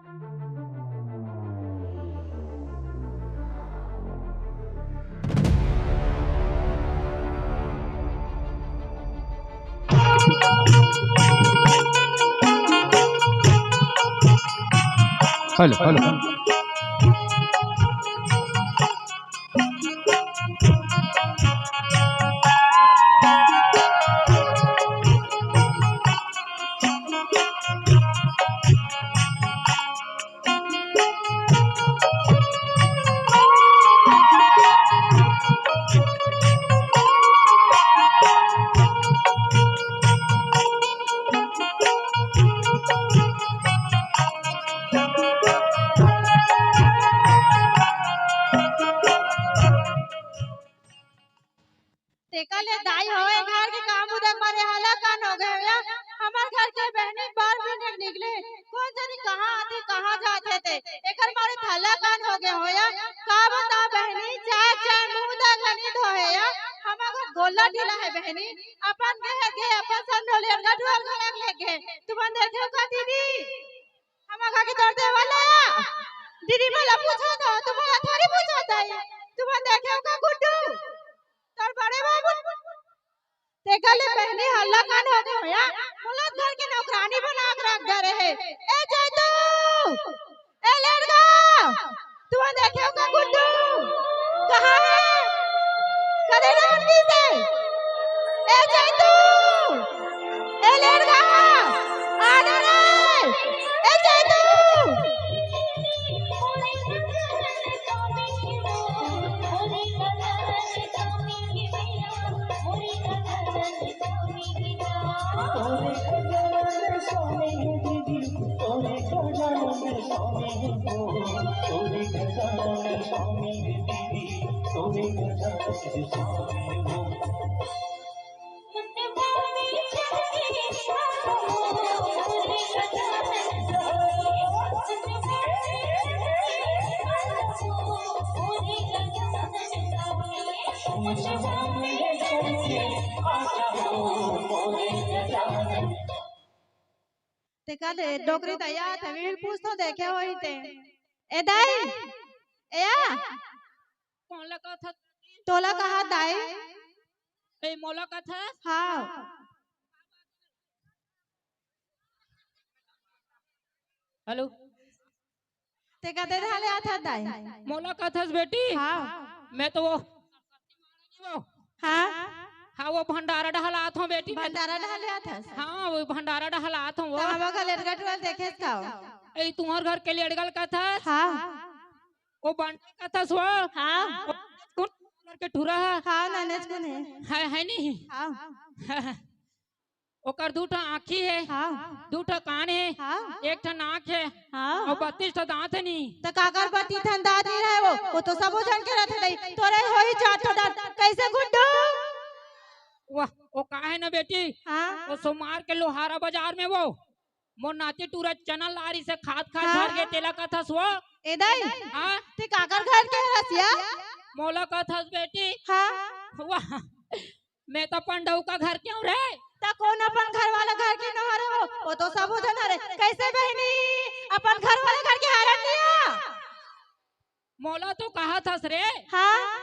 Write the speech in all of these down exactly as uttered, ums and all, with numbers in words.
Hello, hello. तेकर ले दाई हो, ए घर के काम बुता के मारे हलाकान हो गे हो या। हमर घर के बहिनी बार भी नइ निकले, कोन जनी कहाँ आथे, कहाँ जाथे ते, एकर मारे हलाकान हो गे हो या। का बताओ बहिनी, चाय चाय मुँह तक ल नइ धोहे या। हमर घर गोल्ला ढीला हे बहिनी, अपन गे हे गे, अपन संग डोली अनगा ढोल घलक ले गे। तुमन देखे हो का दीदी? हमर घर के तोर देवर ला, दीदी मन ला पूछत हो, तुमन ला थोड़ी पूछत हे। तुमन देखे हो का गुड्डू? तोर बड़े बाबू, तेकर ले बहिनी हलाकान हो गे हो या, मोला घर के नौकरानी बना के रख दे रहे। ए जैतू, ए लेड़गा, तुमन देखे हो का गुड्डू? कहाँ हे? कदे रहन गिस हे? ए जैतू, ए लेड़गा, आ ना रे, ए जैतू। तेकर ले डोकरी तैयार हे, विभिन्न पूछ तो देखे होही ते। ए दाई, ए या। कौन ला कथस? तोला कहा दाई? ए, मोला कथस? हाँ। हेलो। ते कते ढाले आथा दाई? मोला कथस बेटी? हाँ। मैं तो वो, हाँ। हाँ, वो भंडारा डहल आत हूँ बेटी, मैं तो भंडारा डहल आथस? हाँ, वो भंडारा डहल आत हूँ वो। तो हम ओकर लेड़गा टुरा ल देखेस का हो? ए, तुम्हर घर के लेड़गा ल कथस? हाँ। वो बंडल कथस वो? हाँ। वो कौन घर के टुरा हे? हाँ, ननेच कुन हे। हे, हे नहीं? हाँ। ओकर दू ठा आँखी हे, हाँ। दू ठा कान हे, हाँ। एक ठा नाक हे, हाँ। अउ बत्तीस ठा दाँत हे नी। त काकर बत्तीस ठन दाँत नइ रहे वो? वो तो सबो झन के रथे दाई, तोरे होही चार ठा दाँत। कइसे गुड्डू? वाह, वो का हे ना बेटी, हाँ। वो सोमार के लोहारा बाजार में वो मोर नाती टूरा चना लारी से खात खात हाँ। झर गे, तेला कथस वो। ए दाई, हाँ? ते काकर घर के हरस या? मोला कथस बेटी। हाँ। वाह, मैं तो अपन डउका घर के हूँ रे। त कौन अपन घर वाला घर के नोहर हे वो? वो तो सबो झन हरे। कइसे बहिनी, अपन घर वाला घर के हरन नइ या? मोला तो कहत हस रे। हाँ।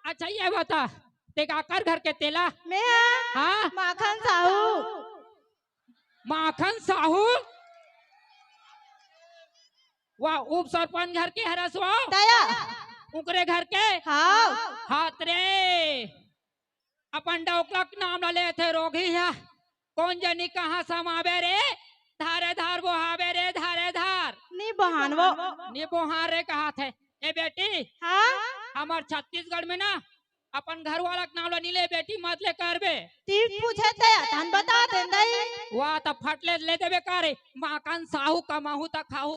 अच्छा ये बता, ते काकर घर के तेला? मैं हाँ। हाँ? माखन साहू। माखन साहू? वाह, उप सरपंच घर के हरस वो? दया। उकरे घर के? हाँ। हात रे। अपन डौकला के नाम ला लेथे रोगही हा। कौन जनी कहाँ समावे रे, धारे धार बोहावे रे, धारे धार। नी बोहान वो। नी बोहान रे कहाथे। ए बेटी, हाँ? हमर छत्तीसगढ़ में ना अपन घर वाला के नाम ला नी ले बेटी, मत ले करबे। ती पूछे ते तहन बता दे दाई। वाह, त फट ले, ले देबे का रे? माखन साहू कमाहू त खाहू।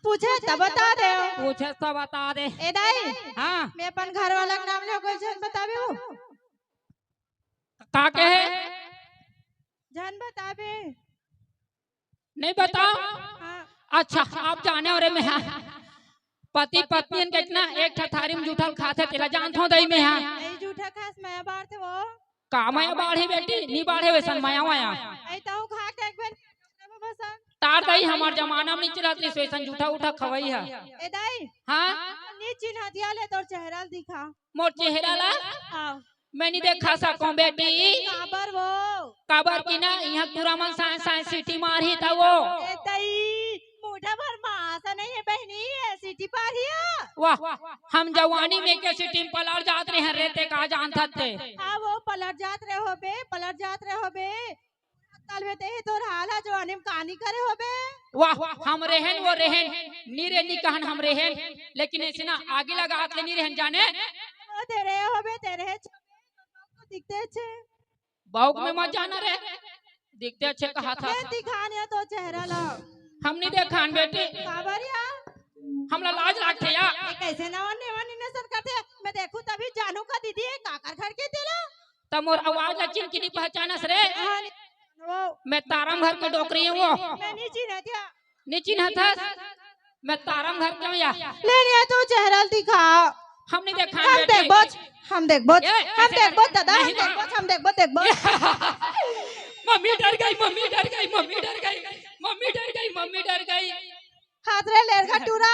पूछे त बता दे। पूछे त बता दे। ए दाई, हाँ। मैं अपन घर वाला के नाम ले कोई झन बताबे हो? का कहे? झन बताबे। नहीं बताओ? हाँ। अच्छा, आप जाने हो रे मैं, हाँ। पति पत्नी के ना एक ठा थारी में जूठा ल खाथे, तेला जानथो दाई मैं, हाँ। नहीं जूठा खास, मया बाढ़थे वो। का मया बाढ़े बेटी? नी बाढ़े वैसन मया वया। ऐ तो खा के एक बेर बसन। त यार दाई, हमार जमाना में नहीं चलत रहिस वैसन जूठा उठा खवई ह। ए दाई, हाँ? नी चिन्हतिया ले तोर चेहरा ल दिखा। मोर चेहरा ला? हाँ। मैं नहीं देखा सकूं बेटी। काबर वो? काबर कि ना, यहाँ टूरा मन साए साए सीटी मारही त वो। ए दाई, मुंडा भर मांस नहीं है बहनी, ये सीटी मारही है। वाह, हम जवानी में के सीटी में पलट जात रहे हैं, रेते का जानत थे। हाँ, वो पलट जात रहे होबे, पलट जात रहे होबे। काल में ते तोर हाल ह जवानी में कहानी करे होबे। वाह, हम रहेन वो रहेन, नी रे नी कहन हम रहेन, लेकिन ऐसे ना आगी लगात ले नी रहेन जाने। ओ तेरे होबे, तेरे है छोटे, तो दिखते अच्छे। बाउक में मत जाना रे, दिखते अच्छे कहा था। ये दिखान या तो चेहरा ला। हम नहीं देखान बेटी। काबर या? हमला लाज लागथे या। ये कैसे नवा नेवा निन्ने सन करथे? मैं देखूं तभी जानू का दीदी है काकर घर के तेला। त मोर आवाज ला चिन्ह के नहीं पहचानस रे। हाँ, वो मैं तारम घर के डोकरी हूँ वो। मैं नहीं चिन्हत या। नहीं चिन्हत हस? मैं तारम घर के हूँ या। ले लिया तो चेहरा दिखा। हम नहीं देखान हम बेटी। देखबो, हम देखबो, ए, हम ऐसे देखबो कर, दादा, हम नहीं देखबो, हम देखबो, देखबो। मम्मी डर गई, मम्मी डर गई, मम्मी डर गई, मम्मी डर गई, मम्मी डर गई। हाथ रे लेरगा टूरा,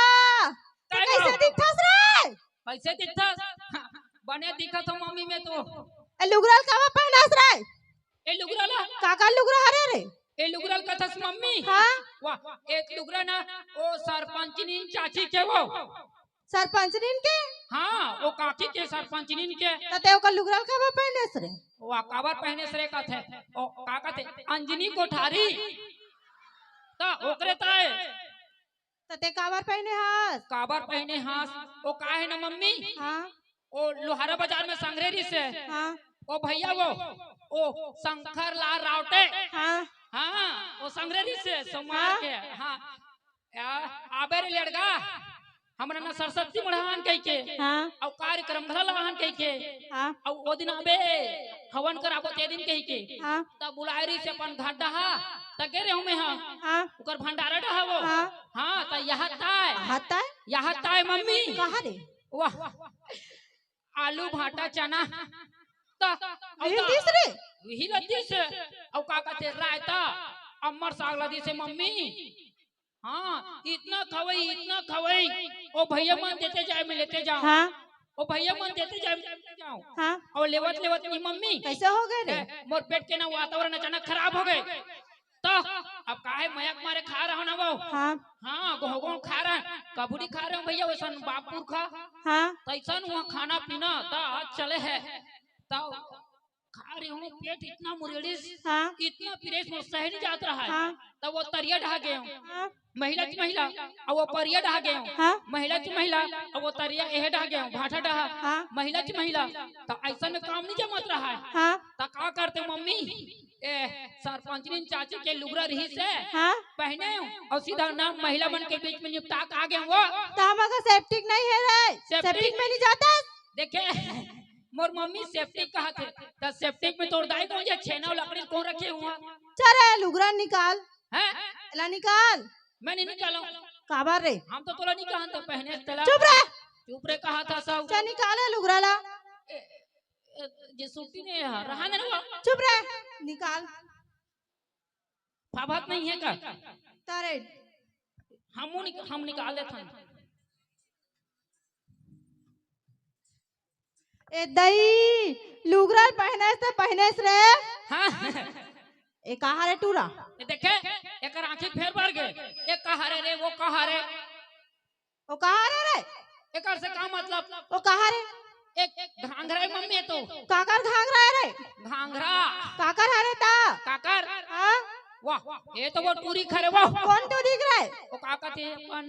तू काय कैसे हो? दिखथस रे? कैसे दिखथस? बने दिखत हो मम्मी में तो। ए लुगरा ल काबर पहनस रे? ए लुगरा ला? काकर लुगरा हरे रे? ए लुगरा ल कथस मम्मी? हाँ। वाह, एक लुगरा ना, ओ सरपंचनी चाची के वो। सरपंचनी के? हाँ, ओ काकी के सरपंचनी के। त ते ओकर लुगरा ल काबर पहनस रे? वाह, काबर पहनस रे कथे? ओ का कथे? अंजनी कोठारी। त ओकरे ताय। त ते काबर पहने हस? काबर पहने हस? ओ का है ना मम्मी? हाँ। ओ लोहारा बाजार में संगरे रिहिसे। हाँ। ओ भैया वो, ओ शंकर लाल रावटे। हाँ। हाँ, ओ संगरे रिहिसे, सोमवार हाँ। के। हाँ। या, आबे रे लड़का, हमरा ना सरस्वती मढ़ान कहि के। हाँ। अउ कार्यक्रम घला लाहन कहि के। हाँ। अउ ओ दिन आबे, हवन कराबो ते दिन कहि के। हाँ। त बुलाए रिहिसे अपन घर डहा, त गे रेहेंव मैं हा। हाँ। ओकर भंडारा डहा वो। हाँ। हाँ, त यहाँ ताय। यहाँ ताय? यहाँ ताय मम्मी। कहाँ रे? वाह। आलू, भांटा, चना। त, अउ उही त, दिस रे? उही ल दिस। अउ का कथे, रायता, अम्मर साग ल दिसे मम्मी। हाँ, इतना खवई, इतना खवई। ओ भैया मन देते जाए, मैं लेते जाऊं। हाँ। ओ भैया मन देते जाए, मैं लेते जाऊं। हाँ। अउ लेवत, लेवत नहीं मम्मी। कैसे हो गए रे? ए, मोर पेट के ना वातावरण अचानक खराब हो गए। त अब काहे मया के मारे खा रहा ना वो? हाँ। हाँ, गोहगोन खा रहा, कबूरी खा रहे हो भैया, वैसन बाप पुरखा। हाँ। तैसन वहाँ खाना पीना त आज चले है। त खा रही हूँ, पेट इतना मुरेड़िस, हाँ। इतना पिरेस मोर सह नहीं जात रहा है। हाँ। त वो तरिया डहा गए हूँ। हाँ। महिला च महिला, अब वो परिया डहा गए हूँ। हाँ। महिला च महिला, अब वो तरिया एहे डहा गए हूँ, भाटा डहा। हाँ। महिला च महिला, त ऐसा में काम नहीं जमत रहा है। हाँ। त का करते मम्मी? ए, सरपंचनी चाची के लुगरा रिहिसे, हाँ। पहने हूँ अउ सीधा ना महिला मन के बीच में निपटा के आ गए वो। त हमर का सेप्टिक नहीं है रे, सेप्टिक? सेप्टिक में नहीं जाता। देखे, मोर मम्मी सेप्टिक कहा थे, त सेप्टिक में तोर दाई कौन जे छेना अउ लकड़ी कौन रखे हुआ? चल रे, लुगरा निकाल। हैं? ला निकाल। मैं नहीं निकालूं। काबर रे? हम तो तोला नहीं कहन त पहने तेला। चुप रे। चुप रे कहा था सब। चल निकाल ए लुगरा ला। ए, ए, जे सूती नहीं है, रहा नहीं वो। चुप रे, निकाल। फाबत नहीं है का? तारे। हम निक-, हम निकाल देथन। ए दई, लुगरा पहनेस त पहनेस रे। हाँ। ए कहा रे टूरा? ए देखे, एकर आँखी फेर बर गे। ए कहा रे रे, वो कहा रे? ओ कहा रे रे? एकर से का मतलब? ओ कहा रे? एक घाघरा है मम्मी तो। काकर घाघरा है रे? घाघरा। काकर हरे ता? काकर? हाँ? वाह, ये तो वो टूरी खरे वो। कौन टूरी रे? वो का कहते हैं अपन,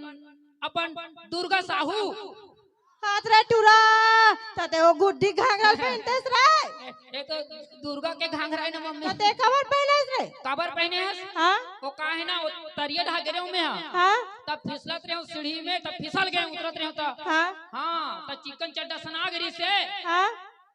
अपन दुर्गा साहू। हाथ रे टूरा, तते वो गुड्डी घाघरा पहनतेस रे। ए, ये तो दुर्गा के घाघरा है ना मम्मी। तते काबर पहनेस रे? काबर पहने हस? हाँ? वो का है ना, वो तरिया ढाके रहे हूँ मैं, हाँ। हाँ? तब फिसलत रहे हूँ सीढ़ी में, तब फिसल गए, उतरत रहे हूँ तब। हाँ? हाँ, तब चिकन चड्डा सना गिरी से। हाँ?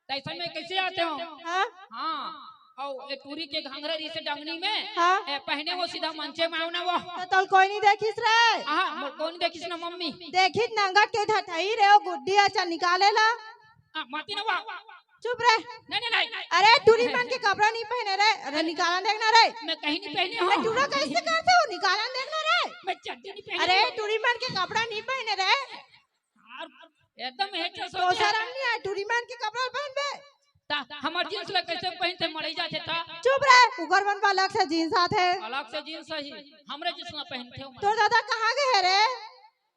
तैसन में कैसे आते हो? हाँ? हाँ। और ये टूरी के घाघरा रही से डंगनी में, हाँ। ए, पहने वो सीधा मंचे में आओ ना वो। तो तोल कोई नहीं देखिस रे? हाँ, मो-, कोई नहीं देखिस ना मम्मी। देखित नंगट के धथई रे, वो गुड्डी अच्छा निकाले ला। हाँ, माती ना वो। चुप रे। नहीं, नहीं, नहीं। अरे, टूरी मन के कपड़ा नहीं पहने रे। अरे, निकालन देखना रे। मैं कहीं नहीं पहने हूँ। टूरा कैसे करते हो? निकालन देखना रे। मैं चड्डी नहीं पहने अरे, हूँ। टूरी मन के कपड़ा नहीं पहने रे। यार, एकदम हेड से तो सोच शर्म नहीं आए, टूरी मन के कपड़ा पहनबे। ता हमर जींस ला कैसे पहनते मरई जाथे ता? चुप रे, उकर मन बर अलग से जींस आथे। अलग से जींस ही, हमरे जींस ला पहनथे। तोर दादा कहाँ गे हे रे?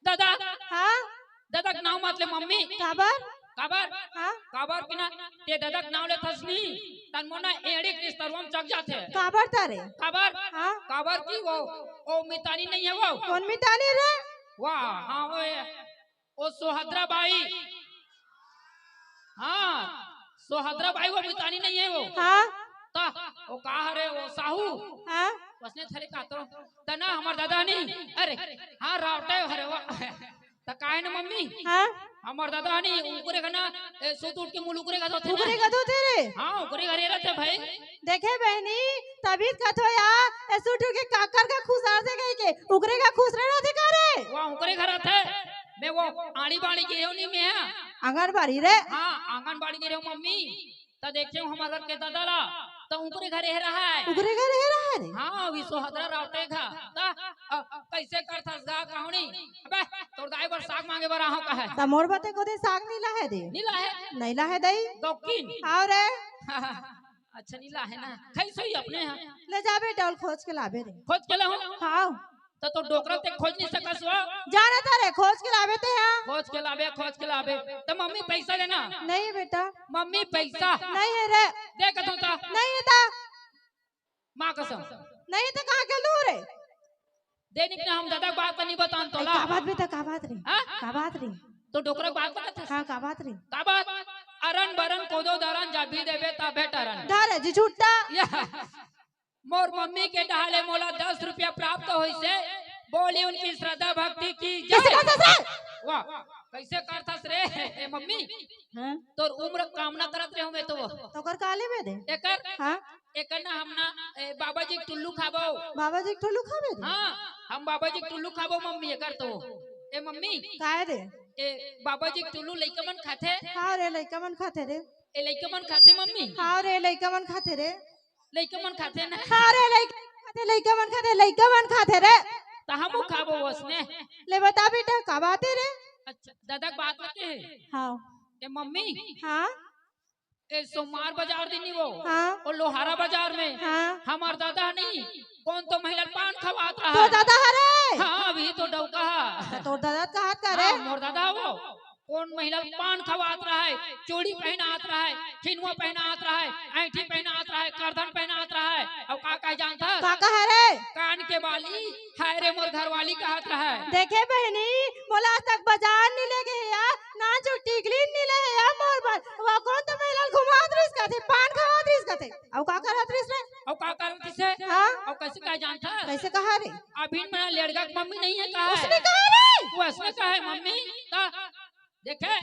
दादा। हाँ? दादा के नाव मत ले मम्मी। काबर? काबर? हाँ? काबर कि ना, ते दादा के नाव लेथस नी, तन मोर ना एड़ी के रिश्तरवा में चक जाथे। काबर तारे? काबर? हाँ? काबर कि वो, वो मितानी नहीं है वो। कौन मितानी रे? वाह, हाँ, वो है। ओ सोहदरा बाई। हाँ, सोहदरा बाई वो मितानी नहीं है वो। हाँ। ता, वो का हरे वो साहू। हाँ। उसने थरे का तो, तना हमर दादा नहीं। अरे, हाँ, रावटे हरे वो। त काहे न मम्मी? हाँ। हमर दादा नहीं, उकरे का ना, ए, सुत उठ के मुल उकरे का तो थे ना। उकरे का तो थे रे। हाँ, उकरे घरे रहते भाई। देखे बहनी, तभी कथो यार, ए, सुट उठ के काकर का खुसार से गई के, उकरे का खुसरे रहते का रे? वाह, उकरे घर रहते। मैं वो आड़ी बाड़ी गे हूँ नहीं मैं। आंगनबाड़ी रे? हाँ, आंगनबाड़ी गे हूँ मम्मी। त देखे हूँ हमार घर के दादा ला, त उकरे घरे हे रहा है। उकरे घरे हे रहा है रे? हाँ, अभी सोहदरा रावटे घा। त, अ, कैसे करथस गा कहूँ नहीं? अबे, तोर दाई बर साग मांगे बर आहूँ कहे। त मोर बते को दे साग नहीं लाहे दे। नहीं लाहे? नहीं लाहे दई। गौकिन? हाँ रे। अच्छा, नहीं लाहे ना। खई सोई अपने यहाँ। ले जा बेटा, और खोज के लाबे रे। खोज के लाहूँ? हाँ। त तो डोकरा ते खोज नहीं सकस वो? जाना था रे, खोज के लाबे ते यहाँ। खोज के लाबे, खोज के लाबे। त मम्मी पैसा देना। नहीं बेटा। मम्मी पैसा। नहीं है रे। दे कथों ता। नहीं है ता। माँ कसम। नहीं तो कहाँ के लू रे? देनिक ना हम दादा बात नहीं बतान तो ए, ला। का बात बेटा, का बात रे? हाँ? का बात रे? तो डोकरा बात करत हस? हाँ, का बात रे? का बात? अरन बरन कोदो दरन जब भी देबे तब भेटरन। धर जी छुट्टा। या। मोर मम्मी के डहाले मोला दस रुपया प्राप्त होइसे। बोली उनकी श्रद्धा भक्ति की जय। कैसे करथस रे? वाह, कैसे करथस रे? ए मम्मी, हाँ? तोर उम्र कामना करत रहे हूँ मैं तो। तो कर काले में दे। एकर? हाँ? एकर ना हम ना, ए, बाबा जी के टुल्लू खाबो। बाबा जी के टुल्लू खाबे रे? हाँ, हम बाबा जी के टुल्लू खाबो मम्मी, एकर तो। ए मम्मी। काय रे? ए, बाबा जी के टुल्लू लइका मन खाथे? हाँ रे, लइका मन खाथे रे। ए, लइका मन खाथे मम्मी? हाँ रे, लइका मन खाथे रे। लइका मन खाथे ना? हाँ रे, लइका मन खाथे, लइका मन खाथे, लइका मन खाथे रे। त हमू खाबो ओसने। ले बता बेटा, का बात है रे? अच्छा, दादा के बात होते है। हाँ। ए मम्मी। हाँ। ए सोमवार बाजार दिन नहीं वो। हाँ। और लोहारा बाजार में। हाँ। हमार दादा नहीं, कौन तो महिला पान खवात रहा तो है। दादा हरे। हाँ, अभी तो डौका है। तो दादा कहा था रे? हाँ, मोर दादा वो। कौन महिला पान खवात रहा है, चूड़ी पहनात रहा है, खिनवा पहनात रहा है, ऐंठी पहनात रहा है, करधन पहनात रहा है, और का का जानता? का का है रे? कान के बाली, हाय रे मोर घरवाली कहत रहा है। देखे बहनी, मोला आज तक बाजार नहीं ले गए यार, ना जो टिकली नहीं ले यार मोर बर। वो कौन तो महिला घुमात रहिस कथे, पान खवात रहिस कथे। और का करत रहिस रे? और का करत रहिस है? हाँ? और कैसे का जानता? कैसे कहा रे? अभी मेरा लड़का की मम्मी नहीं है कहा है? उसने कहा रे? वो उसने कहा है मम्मी। का देखे,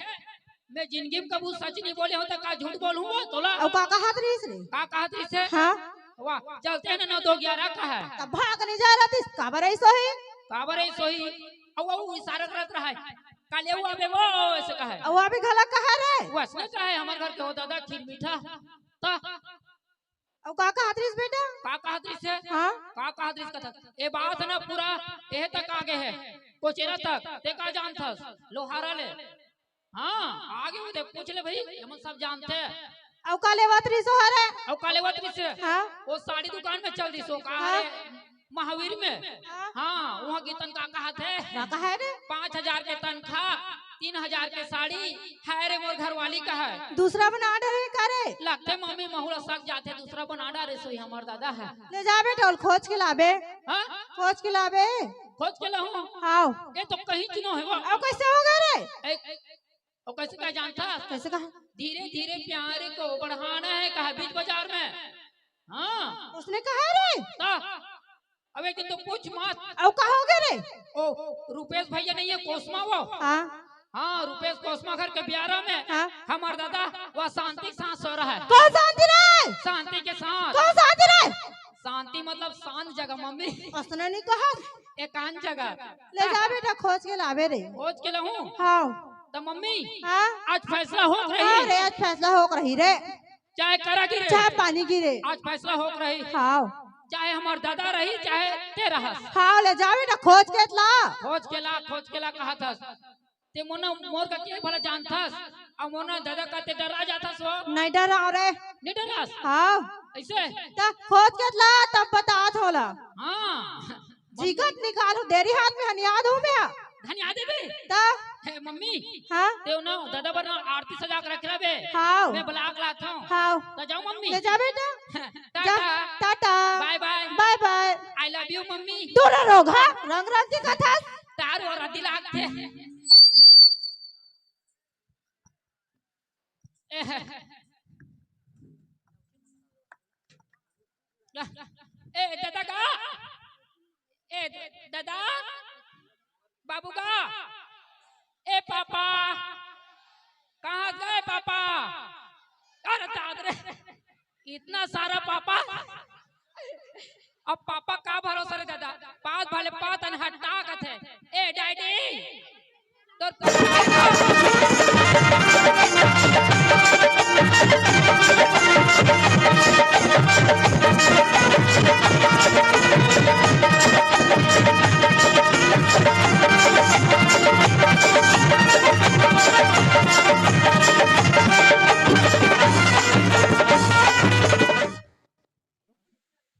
मैं जिंदगी में कभू सच नहीं बोले हूँ, तो का झूठ बोलूँ वो तोला? अउ का कहत रहिस रे? का कहत रहिस है? हाँ। वाह, चलते हैं ना, नौ दो ग्यारह का है। तब भाग नहीं जा रहा थी, काबर ऐसा ही? काबर ऐसा ही? अब वो इशारा करत रहा है, काले वो अबे वो ऐसे कहा है। अउ अभी घला कहा रे? वो असने कहा है, हमारे घर के हो दादा खीर मीठा। ता अउ का कहत रहिस बेटा? का कहत रहिस है? हाँ? का कहत रहिस कथा? ए बात ना पूरा एह तक आगे है, कोचेरा तक। ते का जानथस? लोहारा ले। हाँ, आगे वो देख, पूछ ले भाई, ये मन सब जानथे। अउ का लेवत रहिस हो हरे? अउ का लेवत रहिस है? हाँ? वो साड़ी दुकान में चल दिस हो, का हाँ? रे? महावीर में। हाँ? हाँ, वहाँ गीतन का कहत है? का कहा है रे? पाँच हजार के तनखा, तीन हजार के साड़ी, हाय रे मोर घरवाली का है। दूसरा बना डरे का रे? लगथे मम्मी महुआ सक जाथे, दूसरा बना डारे सोई हमर दादा है। ले जा बेटा, ओल खोज के लाबे। हाँ? खोज के लाबे। खोज के लाहूँ? हाँ। ये तो कहीं चुनो है वो। अब कैसे हो गए रे? ए, ए, और कैसे का जानता? कैसे कहा? धीरे धीरे प्यार को बढ़ाना है, कहा बीच बाजार में। हाँ। उसने कहा रे? ता, अब एक दिन तो पूछ मत। अउ का हो गए रे? ओ, रुपेश भैया नहीं है, कोसमा वो। हाँ। हाँ, रुपेश कोसमा घर के बियारा में हाँ। हमार दादा वह शांति के साथ सो रहा है। कौन शांति रे? शांति के साथ। कौन शांति रे? शांति मतलब शांत जगह, मम्मी। उसने नहीं कहा। एकांत जगह। ले जा बेटा, खोज के लाबे रे। खोज के लाऊं? हाँ। त मम्मी, हाँ? आज फैसला होके रही। हाँ रे, आज फैसला होके रही रे। चाहे करा गिरे, चाहे पानी गिरे। आज फैसला होके रही। हाँ। चाहे हमर दादा रही, चाहे ते रहस। हाँ, ले जावे ना, खोज के ला। खोज के ला, खोज के ला कहत हस। ते मोना मोर का के भला जानथस? अउ मोना दादा का ते डरा जाथस वो? नहीं डराव रे। नहीं डरस? हाँ। ऐसे? त खोज के ला, तब बतात होला। हाँ। जीगत निकालू, देरी हाथ में हनिया दूं मैं। धनिया देबे? त? हे मम्मी, हाँ? ते ना दादा बर ना आरती सजा के रख लेबे। हाँ। मैं बलाक लात हूँ। हाँ। त जाओ मम्मी। ले जा बेटा। टाटा। जा, टाटा। बाय बाय। बाय बाय। I love you mummy. तोरा रोग, हाँ? रंग रंग के कथा। तार और दिलाग थे। ए, ए, दादा का? ए, दादा? बाबू का? ए, पापा? कहाँ गए पापा? अरे दाद रे, इतना सारा पापा। अब पापा का भरोसा रे दादा, पात भले पात अन हट्टा कथे। ए डैडी, तोर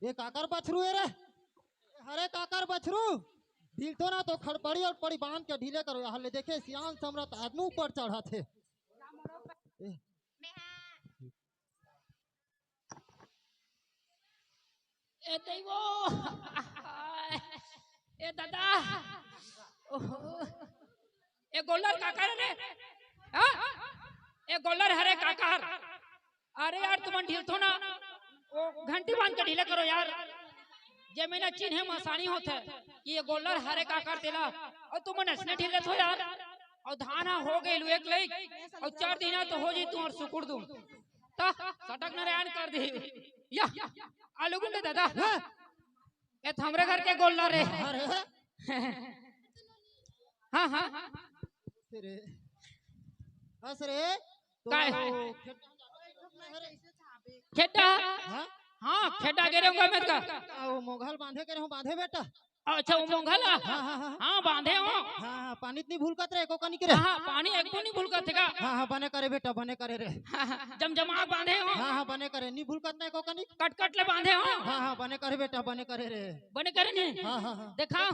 ये काकर बछरू ए रे? हरे काकर बछरू, ढील तो ना तो खड़पड़ी और पड़ी बांध के ढीले करो। यहाँ ले देखे सियान समरत आदमी ऊपर चढ़ा थे। ए। ए दैवो, ए दादा, ओहो, ए गोल्लर काकर रे? हाँ? ए गोल्लर हरे काकर। अरे यार, तुमन ढीलथो ना, ओ घंटी बांध के ढीला करो यार। जे मैं ना चिन्हे मसानी होथे कि ये गोल्लर हरे काकर तेला, अउ तुमन अइसने ढील देथो यार। अउ धान ह हो गइल एक लइक, अउ चार दिन तो हो जी तुमर सुकुड़ दूं। त सटक नारायण कर दी। या, आलू गुंडे दादा। हाँ। ए त हमरे घर के गोल्लर रे। अरे। हाँ, हाँ। अरे। हस रे। तो काय? खेड्डा? हाँ? हाँ, खेड्डा गे रहूंगा मैं का। आ, वो मोघल बांधे के रहूं, बांधे बेटा। अच्छा, वो मोघल आ? हाँ, हाँ, हाँ। हाँ, बांधे हो। हाँ, हाँ, पानी त नी भुलकत रे, एको कनी के रे। हाँ, हाँ, पानी एको नी भुलकत हे का? हाँ, हाँ, बने करे बेटा, बने करे रे। हाँ, हाँ, जमजमा बांधे हो। हाँ, हाँ, बने करे, नी भुलकत ना एको कनी। कटकट ले बांधे हो। हाँ, हाँ, बने करे बेटा, बने करे रे। बने करे नी? हाँ, हाँ, हाँ। देखा?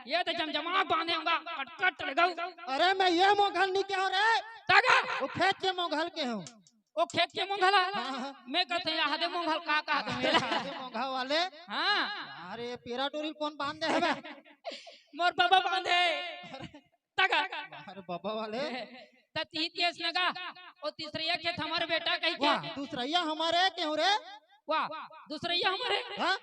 ये तो जमजमा बांधे होगा, कटकट ले गऊ। अरे, मैं ये मोघल नी के हूँ रे। तागा? वो खेत के मोघल के हूँ। ओ खेत के मोघल आ? हाँ, हाँ। मैं कहते हैं, आदे मोघल का कहते हैं? आदे मोघल वाले? हाँ। अरे, पेरा टोरी कौन बांध दे हवे? मोर बाबा बांधे। अरे। तगा। अरे बाबा वाले। त तीत केस नगा, ओ तीसरैया खेत हमर बेटा कही के। वाह, दूसरैया हमरे के हो रे? वाह, दूसरैया हमरे? हाँ?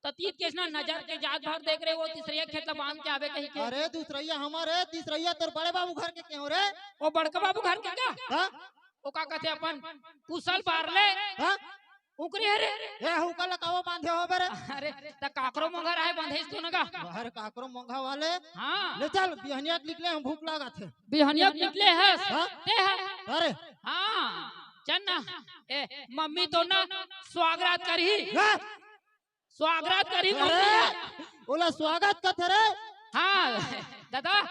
त तीत केस ना नजर के जात भर देख रहे, वो तीसरैया खेत ला बांध के आवे कही के। अरे, दूसरैया हमरे, तीसरैया तोर बड़े बाबू घर के के हो रे? ओ बड़का बाबू घर के का? हाँ? ओ का कहते अपन कुशल बारले? हाँ? उकरी हरे। ए, हुका ला कावा बांधे हो बे रे? अरे, त काकरो मोघा रहे बांधे तो नगा। अरे, काकरो मोघा वाले। हाँ। ले चल, बिहनिया के निकले हम, भूख लागत हे। बिहनिया के निकले हस? हाँ? ते ह? अरे। हाँ। चल ना। ए, मम्मी तो ना स्वागरात करही। हाँ? स्वागरात करही मम्मी। अरे, ओला स्वागत कथे रे। हाँ, दादा,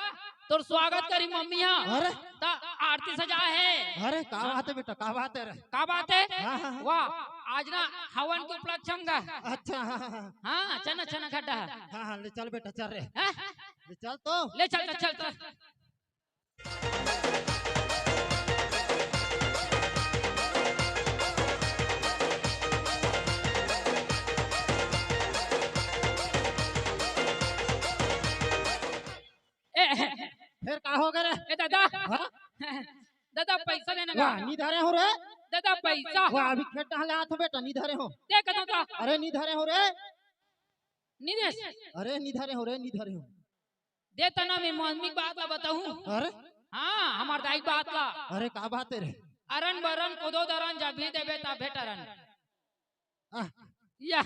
तोर स्वागत करी मम्मी हा। अरे। त आरती सजा हे। अरे, का बात हे बेटा, का बात हे रे? का बात हे? हाँ, हाँ, हाँ। वाह, आज ना हवन के उपलक्ष्य म गा। अच्छा, हाँ, हाँ, हाँ। हाँ, चना, चना खड्डा। हाँ, हाँ, ले चल बेटा, चल रे। हाँ? ले चल तो। ले चल, चल, चल, चल। ए, फेर का हो गे रे? ए दादा। हाँ? दादा, पैसा देना वाह, का? नी धरे हो रे। दादा, पैसा। वाह, अभी खेत डाले आत हो बेटा, नी धरे हो। दे का दादा? अरे, नी धरे हो रे। नी दे। अरे, नी धरे हो रे, नी धरे हो। दे तना, मैं मम्मी के बात ला बताऊं। अरे? हाँ, हमर दाई के बात ला। अरे, का बात हे रे? अरन बरन कोदो दरन जब भी देबे तब भेटरन। आह। या।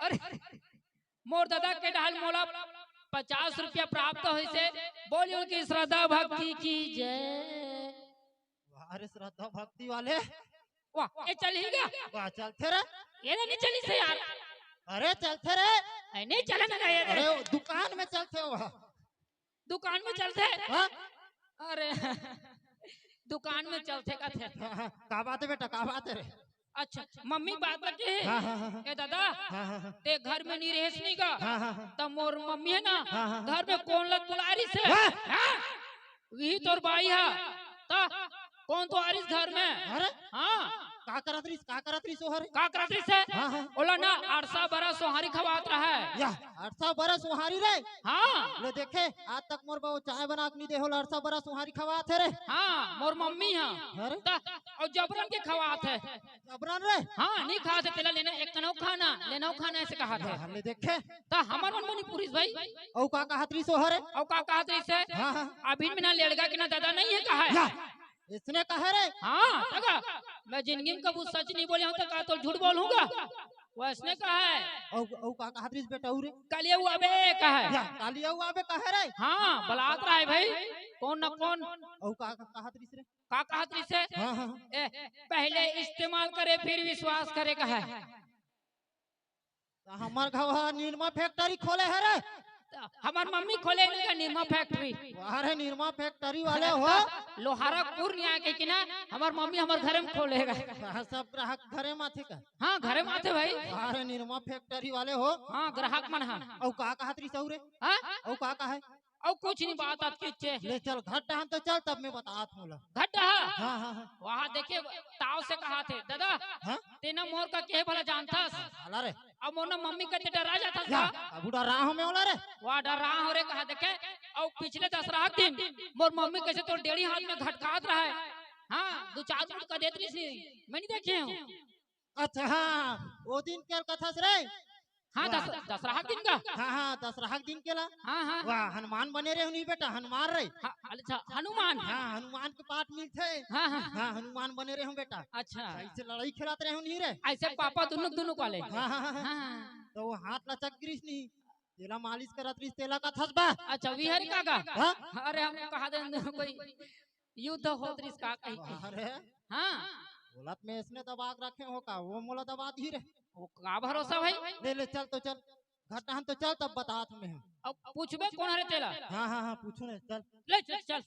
अरे, मोर दादा के डाल मोला पचास रुपया प्राप्त होइसे। बोलियो कि श्रद्धा भक्ति की जय। वाह रे, श्रद्धा भक्ति वाले। वाह, ये चलही गा? वाह, चलथे रे। ये ला नइ चलिस हे यार। अरे, चलथे रे। ए, नइ चले ना गा ये रे। अरे, दुकान में चलथे वो। दुकान में चलथे? हाँ? अरे, दुकान में चलथे कथे। हाँ, हाँ, का बात हे बेटा, का बात हे रे? अच्छा, मम्मी बात लगे हे। हाँ, हाँ, हाँ, हाँ। ए दादा, हाँ, हाँ, हाँ। ते घर में नइ रहेस नहीं गा? हाँ, हाँ, हाँ। त मोर मम्मी हे ना, हाँ, हाँ, हाँ। घर में कोन ला तुलारिस हे? हाँ। हाँ? वही तोर बाई हे। त कोन तुलारिस घर में? अरे? हाँ। का करत रहिस, का करत रहिस ओ हरे? का करत रहिस हे? हाँ, हाँ। ओला ना अरसा बरा सोहारी खवात रहे। या, अरसा बरा सोहारी रे? हाँ। ले देखे, आज तक मोर बहू चाय बना के नइ दे हे, ओला अरसा बरा सोहारी खवात हे रे। हाँ, मोर मम्मी हे। अरे? त, अउ जबरन के खवात हे। जबरन रे? हाँ, नइ खात हे, तेला लेना, एक कनौ खाना, लेना खाना अइसे कहत हे। हाँ, ले देखे। त हमर मन बनी पुरिस भाई। अउ का कहत रहिस ओ हरे? अउ का कहत रहिस हे? हाँ, हाँ। अभी में ना लेड़गा के ना दादा नइ हे कहे। या, अइसने कहे रे? हाँ, त का? मैं जिंदगी में कभू सच नइ बोले हँव, त का तोर झूठ बोलहूँ गा? वो अइसने कहे। अउ, अउ का कहत रहिस बेटा, अउ रे? काली अउ आबे कहे। या, काली अउ आबे कहे रे? हाँ, बलात रहे भाई, कोन न कोन। अउ का, का कहत रहिस रे? का कहत रहिस हे? हाँ, हाँ, हाँ। ए, पहले इस्तेमाल करे, फिर विश्वास करे कहे। त हमर घर ह निरमा factory खोले हे रे। त हमर मम्मी खोले हे ना निरमा factory। वाह रे, निरमा factory वाले हो। लोहारा पूर्णिया के कि ना, हमर मम्मी हमर घरे में खोले हे। हाँ, सब ग्राहक घरे में आथे का? हाँ, घरे में आथे भाई। वाह रे, निरमा factory वाले हो। हाँ, ग्राहक मन ह। अउ का कहत रहिस अउ रे? हाँ? अउ का कहे? अउ कुछ नइ, बात आत किच्चे। ले चल, घर डहन तो चल, तब मैं बतात हँव ओला। घर डहन? हाँ, हाँ, हाँ। वहाँ देखे, ताव से कहत हे, दादा, हाँ? तें ना मोर का केहे भला जानथस? साला रे। अब मोर ना मम्मी कथे डरा जाथस या, का? अब डरा हँव मैं ओला रे। वाह, डरा हँव रे कहा देखे। अउ पिछले दसरहा के दिन मोर मम्मी कइसे तोर डेड़ी हाथ में घटकात रहे। हाँ, दू चार मुटका देत रहिस, मैं नइ देखे हँव। अच्छा, हाँ, ओ दिन के कथस रे? हाँ, वाह। दस-, दसरहा के दिन का? हाँ, हाँ, दसरहा के दिन के ला। हाँ, हाँ। वाह, हनुमान बने रहे नहीं बेटा, हनुमान रे। हाँ, अच्छा, हनुमान। हाँ, हनुमान के पाठ मिलथे। हाँ, हाँ। हाँ, हनुमान बने रहे हूँ बेटा। अच्छा। अइसे लड़ाई खेलत रहे हूँ नहीं रे। अइसे पापा दुनों, दुनों वाले। हाँ, हाँ, हाँ, हाँ। हाँ। त वो हाथ लचक गिरिस नहीं, तेला मालिश करत रहिस, तेला कथस बा। अच्छा, विहारी काका। हाँ? अरे, हम कहा दे कोई युद्ध होत रहिस का कही के। अरे। हाँ। बोलत में अइसने दबा के रखे हो का, वो मोला दबा दिही रे। वो का भरोसा भाई? ले, ले, चल तो चल, घर डहन तो चल, तब बतात हँव मैं। अब पूछबे कोन हरे तेला? हाँ, हाँ, हाँ, पूछहूँ ना, चल। ले, चल, चल।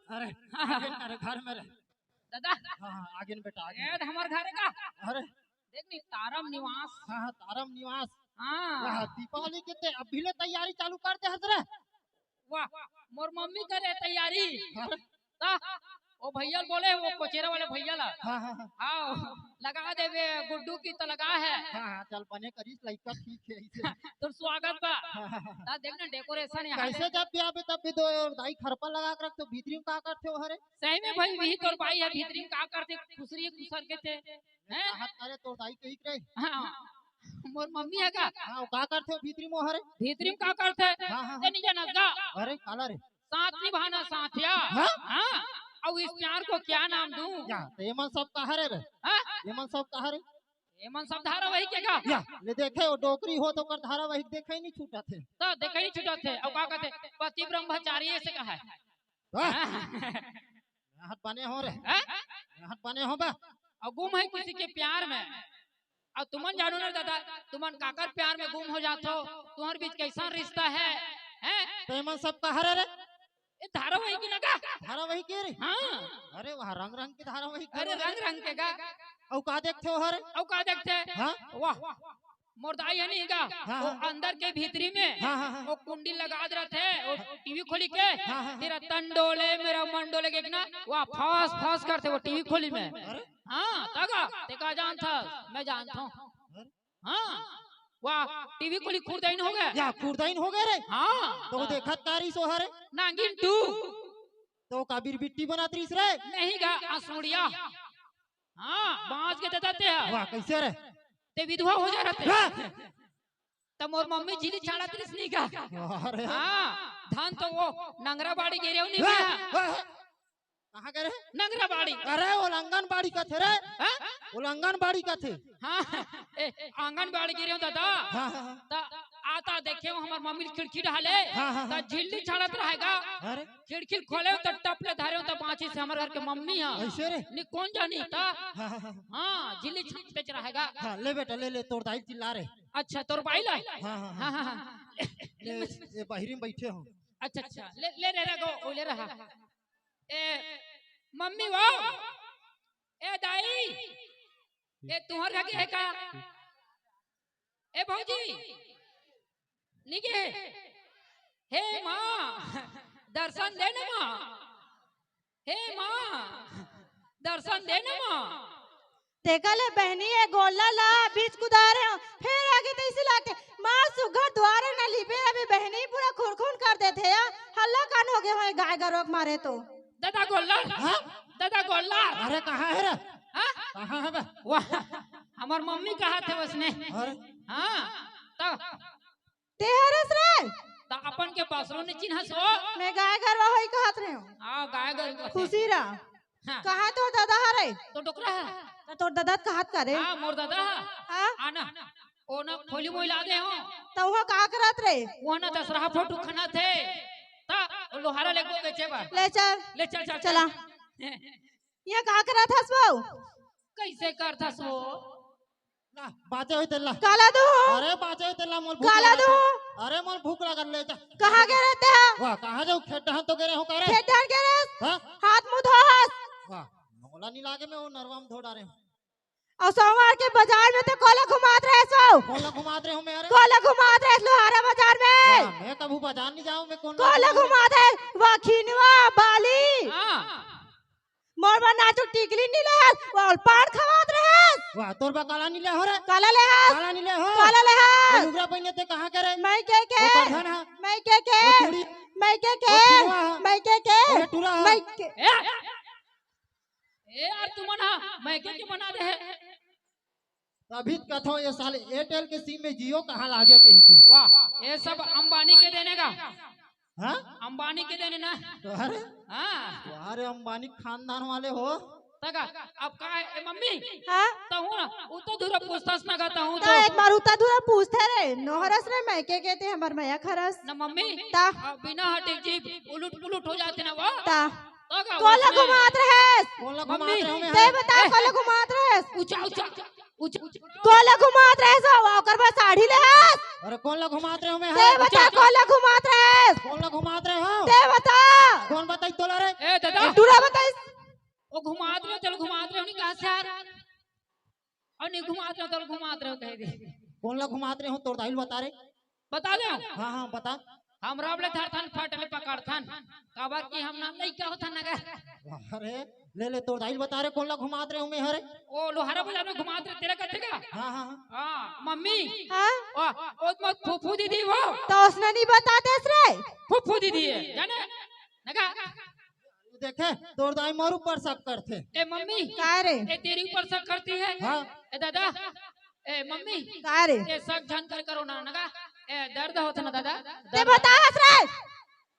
अरे, आगे न रे, घर में रे। दादा। हाँ, हाँ, आगे न बेटा, आगे न। ए, हमर घर का। अरे। देख नी, तारम निवास। हाँ, हाँ, तारम निवास। हाँ। वाह, दीपावली के ते अभी ले तैयारी चालू कर दे हस रे। वाह, मोर मम्मी करे तैयारी। अरे। त ओ भैया ल बोले, वो कोचेरा वाले भैया ला। हाँ, हाँ, हाँ। हाँ, लगा देबे गुड्डू की त लगा हे। हाँ, हाँ, चल बने करिस, लइका ठीक हे अइसे। तोर स्वागत बा। हाँ, हाँ, हाँ। त देख ना decoration यहाँ कइसे दे। जब भी आबे तब भी तो दाई खरपा लगा के रख, तो भीतरी में का करथे ओ हरे? सही में भाई, वही तोर बाई हे, भीतरी में का करथे, खुसरी खुसर के थे। हैं? कहत करे तोर दाई कहिक रहे। हाँ, मोर मम्मी हे का? हाँ, ओ का करथे भीतरी में ओ हरे? भीतरी में का करथे? हाँ, हाँ, ते हाँ। नइ जानस का? अरे, काला रे? साथ निभाना साथिया। हाँ? हाँ। अब इस प्यार को क्या नाम दूं? या, त एमन सब का हरे रे? हाँ? एमन सब का हरे? एमन सब धारावाहिक हे का? या, ले देखे, वो डोकरी हो त ओकर धारावाहिक देखे ही नइ छूटत हे। त देखे ही नइ छूटत हे। अउ का कहथे? पति ब्रह्मचारी अइसे कहा हे। वाह। हाँ? मेहत बने हो रे। हैं? मेहत बने हो बा। अउ गुम हे किसी के प्यार में। अउ तुमन जानो ना दादा, तुमन काकर प्यार में गुम हो जाथो, तुम्हर बीच कइसन रिश्ता हे, हैं? त एमन सब का हरे रे? ए धारावाहिक ना का? धारावाहिक हे रे? हाँ। अरे वाह, रंग रंग के धारावाहिक अरे घलो हे। रंग रंग के का? अउ का देखथे ओ हरे? अउ का देखथे? हाँ? वाह, मोर दाई हे नहीं का? हाँ, वो हाँ। अंदर के भीतरी में हाँ, हाँ, हाँ। वो कुंडी लगा दे रहिथे, वो टीवी खोली के, हाँ, हाँ, हाँ। तेरा तन डोले, मेरा मन डोले, के ना, वाह, फास, फास करथे वो टीवी खोली में। अरे? हाँ, त का? ते का जानथस? मैं जानथों। अरे? हाँ, वाह, टीवी खोली खुरदइन हो गे। या, खुरदइन हो गे रे? हाँ। त वो देखत का रहिस ओ हरे? नागिन टू। त वो का बिरबिट्टी बनत रहिस रे? नहीं गा, असुड़िया। हाँ, बाँच गे दादा ते ह। वाह, कइसे रे? ते विधवा हो जा रहिस। हाँ। त मोर मम्मी झिल्ली छाड़त रहिस नहीं का? अरे। हाँ, धान तो वो नंगरा बाड़ी गे रेहेंव नहीं हाँ, मैं। हाँ, हाँ। कहाँ गे रेहे? नंगरा बाड़ी। अरे, वो आंगनबाड़ी कथे रे। हाँ? वो आंगनबाड़ी कथे। हाँ, ए, आंगनबाड़ी गे रेहेंव दादा। हाँ, हाँ, हाँ। त आता देखेंव हमर मम्मी खिड़की डहाले। हाँ, हाँ, हाँ। त झिल्ली छाड़त रहे गा। अरे। खिड़की खोलेंव त टप ले धरेंव त बाँचिस हमर घर के मम्मी ह। अइसे रे? नहीं कोन जानी त। हाँ, हाँ, हाँ। हाँ, झिल्ली छाड़त रहे गा। हाँ, ले बेटा, ले, ले, तोर दाई चिल्ला रे। अच्छा, तोर बाई ला? हाँ, हाँ, हाँ। हाँ, हाँ, हाँ। ले, ये बाहिरी में बइठे हों। अच्छा, अच्छा, ले, ले रे रे गो, ओ ले रहा। ए, मम्मी वो, ए दाई, ए तुँहर घर के हे का? ए भौजी, नहीं गे? हे माँ, दर्शन दे ना माँ। हे माँ, दर्शन दे ना माँ। तेकर ले बहिनी ए गोल्लर ला बीच कुदारे हों, फेर आगे तइसे लाके माँ सुग्घर दुवारे न लिपे, अभी बहिनी पूरा खुरखुर कर देथे या, हल्ला कान हो गे हों गाय गरुवा के मारे तो। दादा गोल्लर? हाँ? दादा गोल्लर? अरे कहाँ हे रे? हाँ? कहाँ हे बे? वाह, हमर मम्मी कहत हे वइसने। अरे? हाँ, त ते हरस रे? त अपन के बसरो नहीं चिन्हस वो। मैं गाय गरुवा होही कहत रहेंव। हाँ, गाय गरुवा कथे। खुशी रह। हाँ। कहाँ तोर ददा हरे? तो डोकरा हे। त तोर ददा कहत का रे? हाँ, मोर ददा हे। हाँ? आना। ओ ना खोली मोइला दे हों। त उहाँ का करत रे? उहाँ ना दसरहा फोटो खनत हे। त लोहारा लेगबो बेचे बर। ले चल। ले चल, चल, चला। चल। इहाँ का करत हस वो? कइसे करत हस वो? ला, बाँचे होही तेला। काला दो। अरे, बाँचे होही तेला, मोला भूख काला लागत दो। हे। अरे, मोला भूख लागत, ले जा। कहाँ गे रेहे तें? वाह, कहाँ जाहूँ? खेत डहन तो गे रेहे हों का रे। खेत डहन गे रेहे? हाँ? हाथ मुँह धोहस। वाह, मोला नहीं लागे, मैं वो नरवा में धो डारे हों। अउ सोमवार के बाजार में तें कोला घुमात रहेस वो। कोला घुमात रहेंव मैं, अरे। कोला घुमात रहेस लोहारा बाजार में। वाह, मैं कभू बाजार नहीं जावँव, मैं कोन कोला घुमात हे, वाह खिनवा, बाली। हाँ। मोर बर नाजूक टिकली नइ लेहस, वो पान खवात रहेस। वाह, तोर बर काला नइ ले हों रे। काला लेहस। काला नइ ले हों। काला लेहस। वो लुगरा पहिने तें कहाँ के रे? मइके के। वो करधन हा। मइके के। वो चूड़ी। मइके के। वो चूड़वा हा। मइके के। वो टूरा हा। मइके। ए, ए यार, तुमन हा मइके के बना दे हे। तभी तो कथों, ये साले Airtel के SIM में Jio कहाँ लागे कहिके। वाह, ये सब अंबानी के देने का। हाँ? अंबानी के देने ना। तो अरे, हाँ। अरे अंबानी खानदान वाले हो। तका, अब का हे, ए मम्मी? हाँ? तहूँ ना, उतना दूर पूछथस ना गा, तहूँ तो तो। एक बार उतना दूर पूछथे रे, नोहरस रे, मइके के ते हमर मया खरस। ना मम्मी, ता? अब बिना हटे जीभ उलट पुलट हो जाथे ना वो। ता? तका कोला वइसने। घुमात रहेस? कोला मम्मी। घुमात रहेंव मैं, ते हाँ। बता, ए, कोला घुमात रहेस? ऊँचा, ऊँचा। ऊँच-, ऊँच-, कोला घुमात रहेस, वो ओकर बर साड़ी लेहस। अरे कोन ला घुमात रहेंव मैं, ते हाँ? बता, ऊँच, ऊँच। कोला घुमात रहेस? कोन ला घुमात रहेंव? ते बता। कोन बताइस तोला रे? ए दादा। टूरा बताइस। वो घुमात रहेंव, चल घुमात रहेंव, नहीं कहा से यार। अउ नहीं घुमात रहेंव, चल घुमात रहेंव, कह दे। कोन ला घुमात रहेंव, तोर दाई ल बता रे। बता दे। हाँ, हाँ, बता। हमर बाप ले धरथन, फट ले पकड़थन। काबर कि हम ना लइका होथन ना गा। अरे, ले, ले, तोर दाई ल बता रे, कोन ला घुमात रहेंव मैं, अरे? ओ, लोहारा बाजार में घुमात रहेंव, तेला कथे का? हाँ, हाँ, हाँ। हाँ, मम्मी। हाँ? ओ, ओ, मोर फूफू दीदी वो। त ओसने नहीं बतातेस रे। फूफू दीदी हे, जाने? ना गा? देखे, तोर दाई मोर ऊपर शक करथे। ए मम्मी। का रे? ए तेरे ऊपर शक करती है? हाँ। ए दादा, ए मम्मी। का रे? ए शक झन कर करो ना, ना गा? ए दर्द होत ना दादा? ते दर्द। बताहस रे।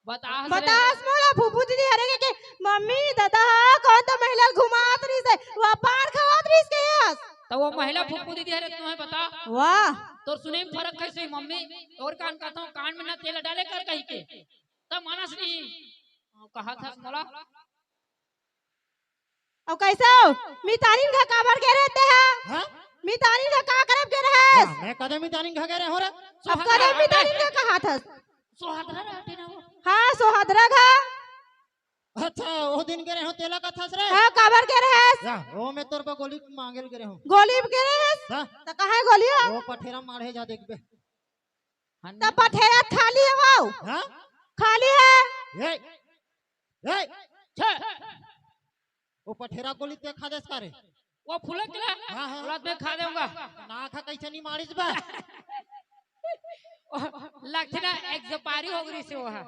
बताहस रे। बताहस मोला फूफू दीदी हरे के, के मम्मी दादा हा कोन तो महिला घुमात रहिस हे, वो पान खवात रहिस के हस। त वो महिला फूफू दीदी हरे तुम्हें बता। वाह। तोर सुने में फरक कइसे मम्मी? तोर कान कहत हों, कान में ना तेल डाले कर कहिके। त मानस नहीं। कहा था मोला। अउ कइसे हो? मितानिन घर काबर गे रहे तें हा? हाँ? मितानिन घर का करे गे रहेस? हाँ, मैं कदे मितानिन घर गे रहेंव रे? अब कदे मितानिन घर कहाथस? सोहदरा रहते ना वो। हाँ, सोहदरा घर। अच्छा, वो दिन गे रहेंव तेला कथस रे? हाँ, काबर गे रहेस? या, वो मैं तोर बर गोली मांगे ल गे रहेंव। गोली गे रहेस? हाँ। त कहाँ हे गोली हा? वो पठेरा माढ़े जा देखबे। त पठेरा खाली हे वो? हाँ? खाली हे? ए, ए, छे। वो पठेरा गोली ते खा देस का रे? वो फुलक के ला? हाँ, हाँ। फुलक में खा देंव गा। ना खा, कइसे नहीं मारिस बा? ओ, लगथे ना, expiry हो गे रहिस हे वो हा।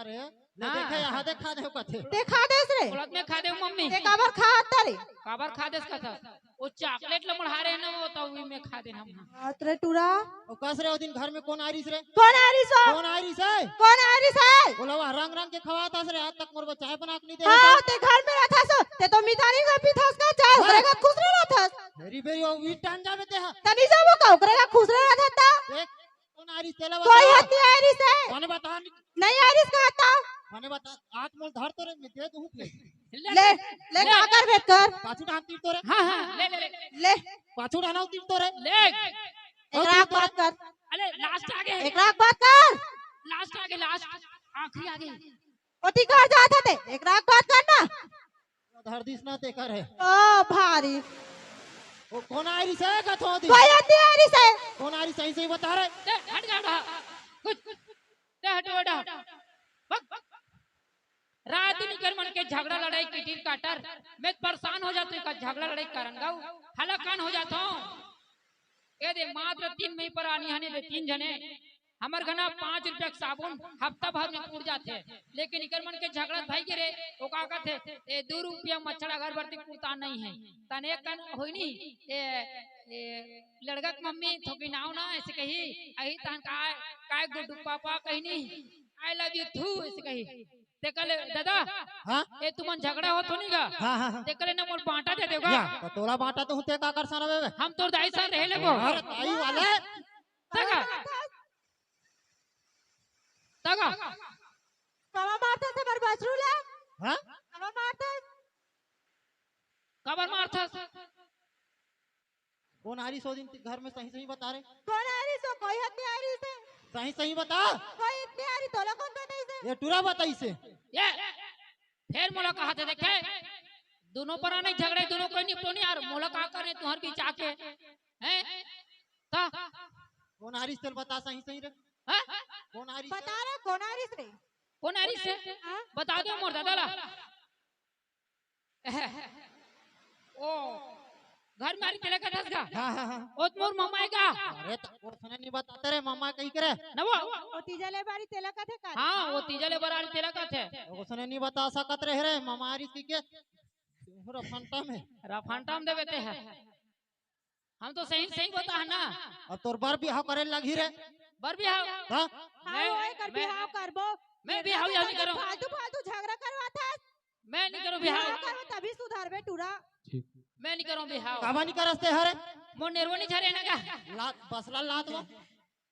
अरे, ले हाँ। देखे, यहाँ दे खा दे कथे। ते खा देस रे। बोलत में खा दे मम्मी। ते काबर खा हस रे? काबर खा देस कथा? वो चॉकलेट ल मुड़हा रहे ना, वो तो उही में खा दे हम। बात रे टूरा। ओ कस रे, ओ दिन घर में कोन आय रिस रे? कोन आय रिस? कोन आय रिस हे? कोन आय रिस हे? बोला, वह रंग रंग के खवात हस रे, आज तक मोर बर चाय बना के नहीं दे हाँ, हस। ते घर में रहत हस, ते तो मितानी का पीत हस का चाय, हाँ। ओकरे का खुश रहत हस। मेरी बेरी, वो भी टान जावे ते हा। तनी जाबो का, ओकरे का खुश रहत हस ता। देख, कोन आय रिस तेला कोई बता। हत्ती आय रिस हे। कोने बता? नहीं आय रिस का ता। कोने बता? आज मोल धर तो रे, मैं दे दूँ फिर। ले, ले, ले। का कर बेट कर। पाछू डान तीर तो रे। हाँ, हाँ, ले, ले, ले। ले। पाछू डाना तीर तो रे। ले। एकरा बात कर। अरे, लास्ट आगे। एकरा बात कर। लास्ट आगे, लास्ट। आखिरी आगे। ओती कर जात हे ते। एकरा बात कर ना। धर दिस ना तेकर हे। ओ भारी। वो कोन आय रिस हे कथो दी? कोई हत्ती आय रिस हे। कोन आय रिस हे, सही सही बता रे। दे, हट जा, हट। कुछ। दे, हट, हट। बक, बक। रात दिन इकर मन के झगड़ा लड़ाई किटिर काटर। मैं परेशान हो जात हों का झगड़ा लड़ाई करन गाऊ। हलाकान हो जात हों। ए दे मात्र तीन मई पर आनी हने दे तीन झने। हमर घना पाँच रुपया के साबुन हफ्ता भर में कूट जाथे, लेकिन इकर मन के झगड़ा भई गे रे, ओ का कथे, ए दू रुपया मच्छर अगरबत्ती कुड़ता नहीं है। तने कन होई नी, ए, ए लड़का के मम्मी थोकी नाव ना ऐसे कही, अही तहन काय, काय गुड्डू पापा कही नी, "I love you too" ऐसे कही। ते कहले, "दादा, हाँ? ए तुमन झगड़ा होत हो नी गा?" हाँ, हाँ, हाँ। ते कहले, "ना मोर बांटा दे देगा।" या, तो तोला बांटा तो हूँ ते का कर सारा बेबे? हम तोर दाई सन रहे लेबो। अरे दाई वाले। तगा। तगा। काबर मारथस हमर बछरू ला? हाँ? काबर मारथस? काबर मारथस? कोन आय रिस ओ दिन घर में, सही सही बता रे। कोन आय रिस ओ? कोई हत्ती आय रिस हे। सही सही बता। कोई हत्ती आय रिस, तोला कोन बताइस हे? ये टूरा बताइस हे। ये फेर मोला कहा थे, देखे, दोनों परानी झगड़े, दोनों कोई निपटो नहीं यार, मोला का करे तुहर बीच आके, हैं? ता कोन आय रिस तेला बता सही सही रे। हाँ? कोन आय रिस? बता रे, कोन आय रिस रे? कोन आय रिस हे? हाँ? बता दो मोर दादा ला। ओ, घर में आय रिस तेला कथस का? हाँ, हाँ, हाँ। ओ त मोर ममा हे का? अरे, त ओ सने नहीं बताते रे, ममा कही करे। ना वो? ओ तीजा ले बारी तेला कथे का? हाँ, ओ तीजा ले बारी तेला कथे। ओ सने नहीं बता सकत रहे रे, ममा आय रिस कही के। रफंटा में। रफंटा में देवे ते है। हम तो सही, सही बता है ना। अब तोर बर बिहाव करे लगही रे। बर बिहाव? हाँ? हाँ, मैं, ओए कर मैं, बिहाव करबो। मैं बिहाव नहीं करूँ। फालतू, फालतू झगड़ा करवाथस। मैं नहीं करूँ बिहाव। बिहाव करबो तभी सुधारबे टूरा। ठीक। मैं नहीं करूँ बिहाव। काबर नहीं करस ते हरे? मोर नेरवा नहीं झरे ना का? लात, बसला लात वो।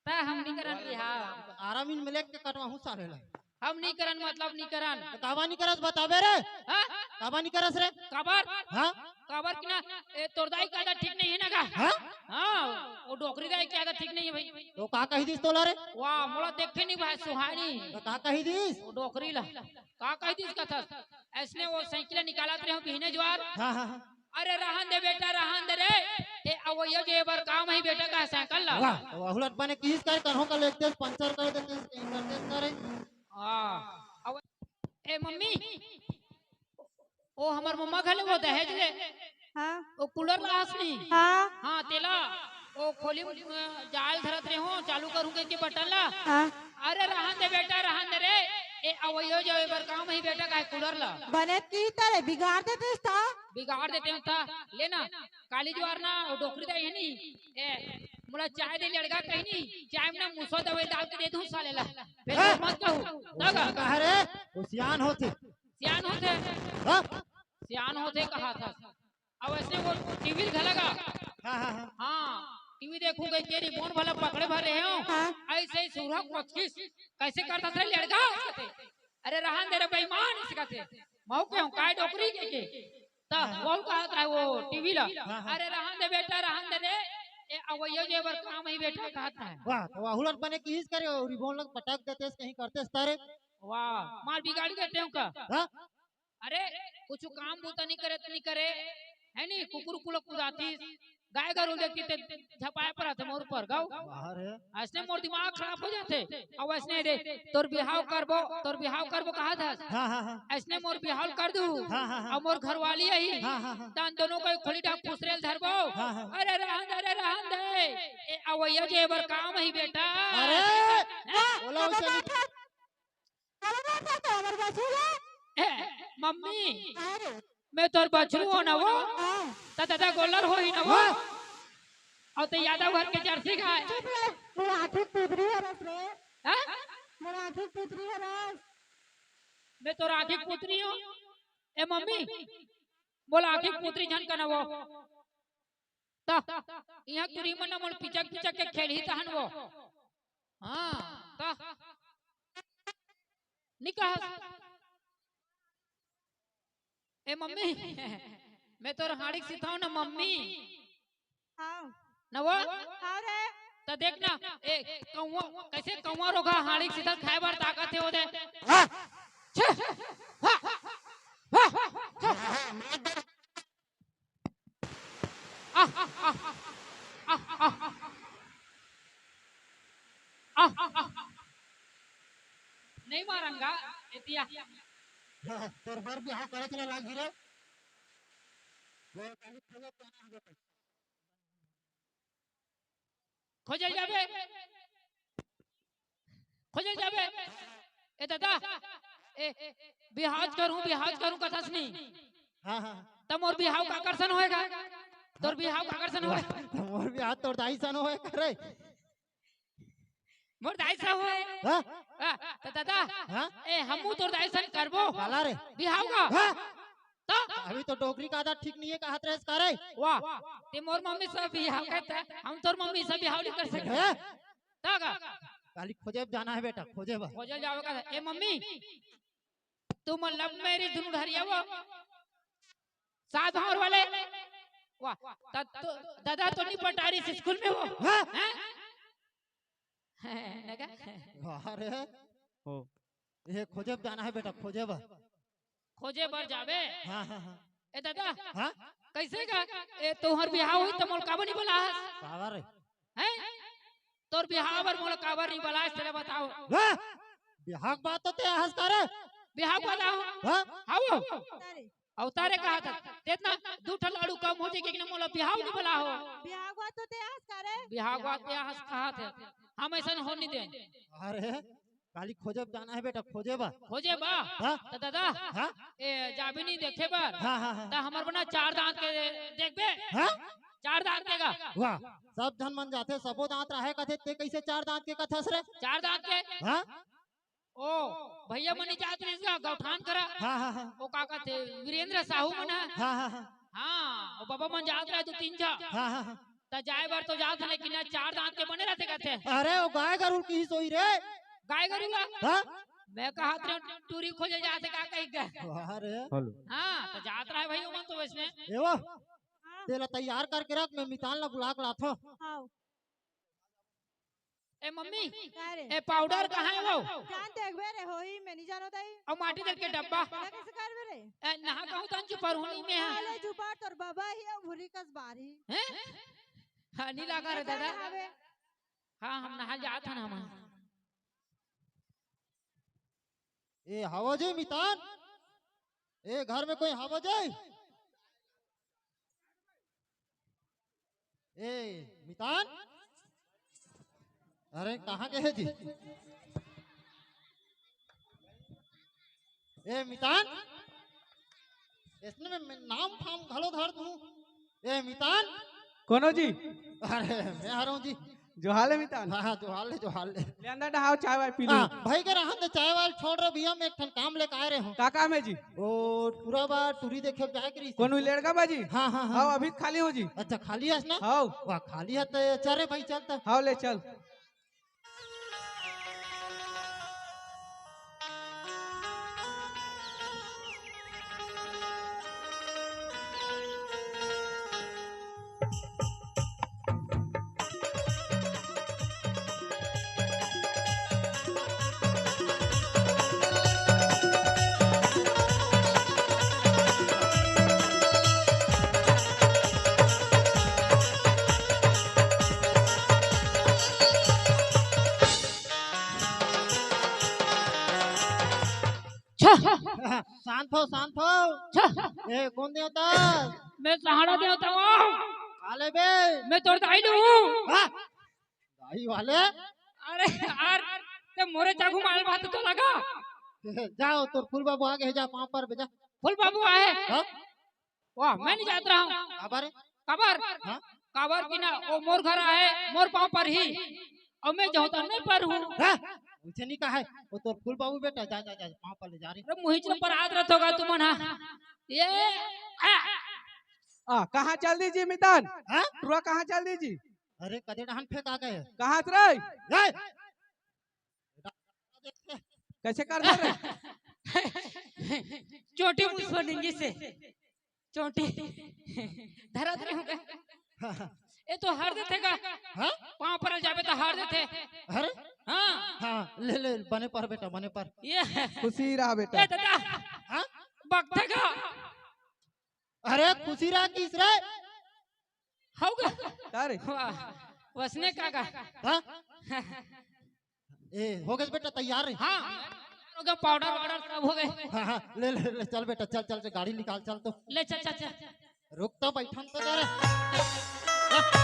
ता हम नहीं करन बिहाव। आराम इन मिले के कटवाहूँ साले ला। हम नहीं करन, मतलब नहीं करन। तो काबर नहीं करस बताबे रे? हाँ? काबर नहीं करस रे? काबर? हाँ? काबर कि ना, ए, तोर दाई के आदत ठीक नहीं है ना का? हाँ? हाँ, वो डोकरी दाई के आदत ठीक नहीं है भाई। तो का कही दिस तोला रे? वाह, मोला देखे नहीं भाई, सुहानी। तो का कही दिस? वो डोकरी ला। का कही दिस कथस? अइसने वो साइकिल निकालत रहे हो बिहने जुवार। हाँ, हाँ, हाँ। अरे रहन दे बेटा, रहन दे रे। ए, अवइया जेबर काम ही बेटा का साइकिल ला। वाह, तो अहुलत बने किस कर करहूँ का लेते पंचर कर देते, कहीं कर देते रे। हाँ, अब, ए मम्मी, ओ हमर मम्मा घले वो दहेज ले। हाँ। ओ कूलर ला हस नहीं। हाँ। हाँ, तेला, ओ खोली म, अ, जाल धरत रहे हो, चालू करूँ के, के बटन ला। हाँ। अरे रहन दे बेटा, रहन दे रे। ए, अवइयो जेबर काम ही बेटा का कूलर ला। बने की तरह बिगाड़ देते था। बिगाड़ देते हो था। ले ना, काली जुवार ना, ओ डोकरी दाई है नी। ए, मोला चाय दे लड़का कही नी, चाय में ना मुसवा दवाई डाल के दे दूँ साले ला। फिर हाँ? मत कहू। तब का? कहा रे, वो सियान होथे। सियान होथे। हाँ? सियान होथे कहा था। अब अइसने वो टीवी घला गा। हाँ, हाँ, हाँ। हाँ, टीवी देखूं कही के रिमोट भला पकड़े भर रहे हो। हाँ। अइसे ही सुरहा कोचकिस। कइसे करथस रे लड़का? अरे रहन दे रे बेईमान, अइसे कथे। महू के हूँ, काय डोकरी के के? त हाँ। वहू कहत रहे वो टीवी ला। हाँ, हाँ। अरे रहन दे बेटा, रहन दे रे। ए, अवइयो जेबर काम ही बेटा कहत रहे। वाह, तो अहुलत बने किस करे, अउ रिमोट लग पटक देतेस, कहीं करतेस तारे। वाह, मार बिगाड़ी देते हो का? हाँ? अरे, कुछु काम बूता नहीं करे त नहीं करे, है नी? कुकुर कुकुर कुदातिस, गाय गरू देखतिस ते झपाए परत हे मोर ऊपर, गाऊ। बाहर है। अइसने मोर दिमाग खराब हो जाथे। अब अइसने रे, तोर बिहाव करबो, तोर बिहाव करबो कहा था। हाँ, हाँ, हाँ। अइसने मोर बिहाव कर दू। हाँ, हाँ, हाँ। अब मोर घरवाली आही। हाँ, हाँ, हाँ। तहन दोनों को खोली डाक खुसरेल धरबो। हाँ, हाँ। अरे रहन दे, अरे रहन दे। ए, अवइया जेबर काम ही बेटा। अरे, हाँ? बोला उसे नहीं। अरे, तो हमर बछरू हे। ए, मम्मी, अरे। मैं तोर बछरू हो ना वो? हाँ। त दादा गोल्लर होही ना वो? हाँ। अउ ते यादव घर के जर्सी गाय। चुप रे, मोर आँखी के पुतरी हरस रे। हाँ? मोर आँखी के पुतरी हरस। मैं तोर आँखी के पुतरी हो? ए मम्मी, मोला आँखी के पुतरी झन कना वो। त इहाँ टूरी मन मोला पिचक पिचक के खेलही तहन वो। हाँ, त नी कहस। ए मम्मी, मैं तोर हाड़ी के सिथाऊँ ना मम्मी। हाँ। न वो? हाँ रे। त देख ना, ए, कौवा, कैसे कौवा रोगहा हाड़ी के सिथल खाए बर ताकत हे वो दे। हाँ। छे। हाँ। हाँ। आह, आह, आह। आह, आह, आह। नहीं मारंगा, एतिया। तोर बर बिहाव करे चला लाग रे। खोजल जाबे, खोजल जाबे। ए दादा, ए, बिहाव करहूँ, बिहाव करहूँ कथस नी। हाँ, हाँ। त मोर बिहाव काकर सन होय गा? तोर बिहाव काकर सन होय? त मोर बिहाव तोर दाई सन होय करे। मोर दाई सन होय। हाँ? हाँ, त दादा, हाँ? ए, हमू तोर दाई सन करबो। काला रे? बिहाव का? हाँ? त? अभी तो डोकरी के आदत ठीक नहीं हे, कहत रहेस का रे? वाह, ते मोर मम्मी से बिहाव करत हे, हम तोर मम्मी से बिहाव नहीं कर सकते। हैं? त का? काली खोजे बर जाना हे बेटा, खोजे बर। खोजे बर जावे का? ए मम्मी, तुमन love marriage दुनू डहरिया वो? सात भांवर वाले? वाह, त तो, दादा तो नहीं पटारी स्कूल में वो? हाँ? हैं? नगा? अरे। हो। ए, खोजे बर जाना हे बेटा, खोजे बर। खोजे बर जाबे? हाँ, हाँ, हाँ। ए दादा, हाँ? कैसे का? ए, तोहर बिहाव होही त मोला काबर नहीं बलाहस? काबर रे? हैं? तोर बिहाव बर मोला काबर नहीं बलाहस, तेला बताओ। वाह! बिहाव के बात तो ते आहस का रे? बिहाव के बात आहूँ? हाँ? हाँ वो। अवतारे कहा था, तेतना दू ठन लाड़ू कम हो जाही कि ना मोला बिहाव नहीं बलाहो। बिहाव के बात तो ते आहस का रे? बिहाव के बात ते आहस कहा थे। हम ऐसा हो नहीं दे। अरे, काली खोजे बर जाना हे बेटा, खोजे बर। खोजे बर? हाँ? त दादा, हाँ? ए, जाबे नहीं देखे बर। हाँ, हाँ, हाँ। त हमर बना चार दांत के देखबे? हाँ? चार दांत के गा। वाह, सब झन मन जाथे, सबो दांत राहे कथे, ते कैसे चार दांत के कथस रे? चार दांत के? हाँ? ओ, भैया मन जात रहिस गा, गौठान करा। हाँ, हाँ, हाँ। ओ का कथे, वीरेंद्र साहू मन ह। हाँ, हाँ, हाँ। हाँ, ओ बाबा मन जात रहे दू तीन झा। हाँ, हाँ, हाँ। त जाए बर तो जात हे, लेकिन चार दांत के बने रहिथे कथे। अरे, ओ गाय गरु के ही सोई रे। गाय गरु ला? हाँ? मैं कहत रहे टूरी खोजे जात हे का कही गा। वाह रे। हेलो। हाँ, त जात रहे भाई ओमन तो वैसने। ए वो, हाँ। तेला तैयार करके रख, मैं मितान ला बुला के लाथों। हाँ। ए मम्मी, का रे? ए पाउडर कहाँ हे वो? जान देखबे रे, होही, मैं नहीं जानों दाई। अउ माटी देख के डब्बा। एला कैसे करबे रे? ए, नहा कहूँ तन चुपरहुनी में हे। ले चुपर, तोर बाबा ही अउ भूरी कस बारी। हैं? हाँ, नहीं लागा रे दादा। नहाबे। हाँ, हम नहा जात हन हम। ए, हवो जी मितान? ए, घर में कोई हवो जी? ए, मितान? अरे, कहाँ गे हे जी? ए, मितान? इसने में, में नाम फाम घलो धर दूँ। ए, मितान? कोनो जी? अरे, मैं हरौं जी। जोहार ले मितान। हाँ, हाँ, जोहार ले, जोहार ले। ले अंदर डहाव, चाय वाय पी लो। हाँ, भाई के रहन दे, चाय वाय छोड़ रे भैया, मैं एक ठन काम लेके आए रहे हूँ। का काम हे जी? ओ, टूरा बर टूरी देखे जाए के रहिस। कोनो लेड़का बर जी? हाँ, हाँ, हाँ। हाँ, अभी खाली हौं जी। अच्छा, खाली हस ना? हाँ। वाह, खाली हस त चल रे भाई, चल त। हाँ, ले चल। छा। शांत हो, शांत हो। छा। ए, कोन देवता? मैं सहाड़ा देवता हूँ। आले बे। मैं तोर दाई हूँ। हाँ? दाई वाले? अरे यार, ते मोरे चाकू माल बात तो लगा। जाओ, तोर फूल बाबू आगे हे, जा पाँव परबे, जा। फूल बाबू आए? हाँ? वाह, मैं नहीं जात रहा हूँ। काबर? काबर? हाँ? काबर कि ना, वो मोर घर आए, मोर पाँव परही, अउ मैं जाहूँ त नहीं परहूँ। हाँ? उसे नहीं कहा है, वो तोर फूल बाबू बेटा, जा, जा, जा, पाँव पर ले जा रे। अरे, मुहिच ल परात रहत होगा तुमन, हाँ। ये, आ, आ, कहाँ चल दी जी मितान? हाँ? टुरा कहाँ चल दी जी? अरे, कदे डहान फेंका गे? कहाँ से रे? ए! कैसे कर दे रे? चोटी मुझको निंगी से। चोटी। धरत नहीं होगा। ये तो हर देथे गा। हाँ? पाँव परल जाबे त हर देथे। अरे? हाँ। हाँ, ले, ले, बने पर बेटा, बने पर। ये। खुशी रहा बेटा। ए दादा। हाँ? बकथे गा। अरे, खुशी रहा किस रे? होगा। का रे? वाह, वसने का गा। हाँ? ए, हो गए बेटा, तैयार है? हाँ, हो गया, पाउडर वाउडर सब हो गए। हाँ, हाँ, ले, ले, ले, चल बेटा, चल, चल, चल, गाड़ी निकाल, चल तो। ले, चल, चल, चल। रुक तो, बैठन तो जरा।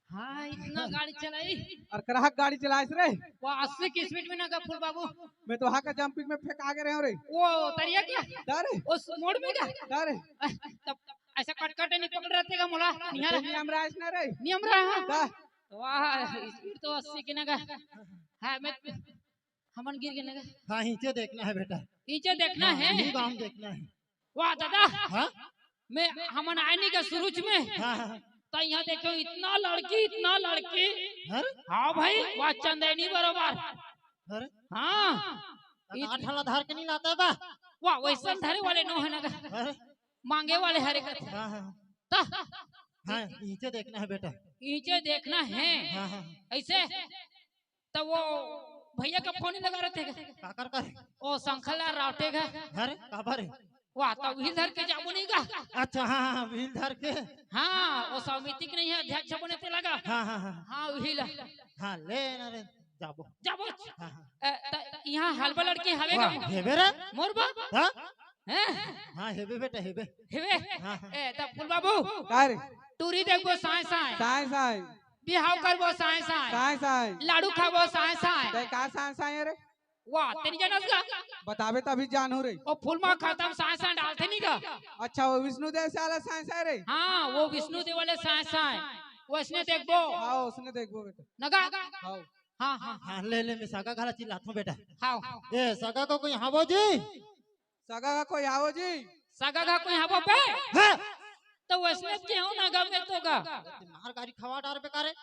हाँ, इतना गाड़ी चलाई। और कराहक गाड़ी चलाइस रे। वो अस्सी की स्पीड में ना गा फूल बाबू। मैं तो हाका जंपिंग में फेंका गे रहे हूँ रे। वो तरिया क्या? दा रे। उस मोड़ में क्या? दा रे। तब ऐसा कट कट नहीं पकड़ रहते गा मोला। निहार। तो नियम रहा है ना रे। नियम रहा है। दा। वाह, स्पीड तो अस्सी की ना गा। हाँ, मैं, हमन गिर गे ना गा। हाँ, नीचे देखना है बेटा। नीचे देखना हाँ, है। यही बाम देखना है। वाह दादा। हाँ? मैं, हमन आए नहीं का शुरू में। हाँ, हाँ, हाँ। तो यहाँ देखो, इतना लड़की, इतना लड़की। अरे? हाँ भाई, वाह, चंदैनी बरोबर। अरे? हाँ। तो इत- आठ वाला धार के नहीं लाता है बा? वाह, वैसन धरे वाले नो है ना। अरे? मांगे वाले हरे का। हाँ, हाँ। तो हाँ, नीचे देखना है बेटा। नीचे देखना है। हाँ, हाँ। ऐसे? त वो भैया का फोन ही लगा रहते हैं। काकर का? ओ शंखला रावटे का। अरे, काबर है? वाह, त wheel धर के जाबो नहीं का? अच्छा, हाँ, हाँ, wheel धर के। हाँ, वो समिति के नहीं है, अध्यक्ष बने ते लगा। हाँ, हाँ, हाँ। हाँ, wheel। हाँ, ले ना रे, जाबो। जाबो। हाँ, हाँ। ए, त यहाँ हलवा लड़की हवे वाह, का? हेबे रे? मोर बा? हाँ? हैं? हाँ, हेबे बेटा, हेबे। हेबे? हाँ, हाँ। ए, त फूल बाबू। का रे? टूरी देखबो साय साय। साय साय। बिहाव करबो साय साय। साय साय। लाडू खाबो साय साय। तै का साय साय रे? वाह, तेरी जानस का? बताबे तभी जानू रे। ओ फूल मा खत्म साय साय डालथे नहीं का? अच्छा, वो विष्णु देव से वाला साय साय रे? हाँ, वो विष्णु देव वाले साय साय। वैसने देखबो। हाँ, उसने देखबो बेटा। नगा? हाँ। हाँ, हाँ। हाँ, ले, ले, मैं सगा घला चिल्लात हूँ बेटा। हाँ। ए, सगा को कोई हावो जी? सगा का कोई हावो जी? सगा का कोई हावो बे? हाँ। तो वैसने क्यों ना गमे तो गा? ते मार गाड़ी खवा डार बेकार है।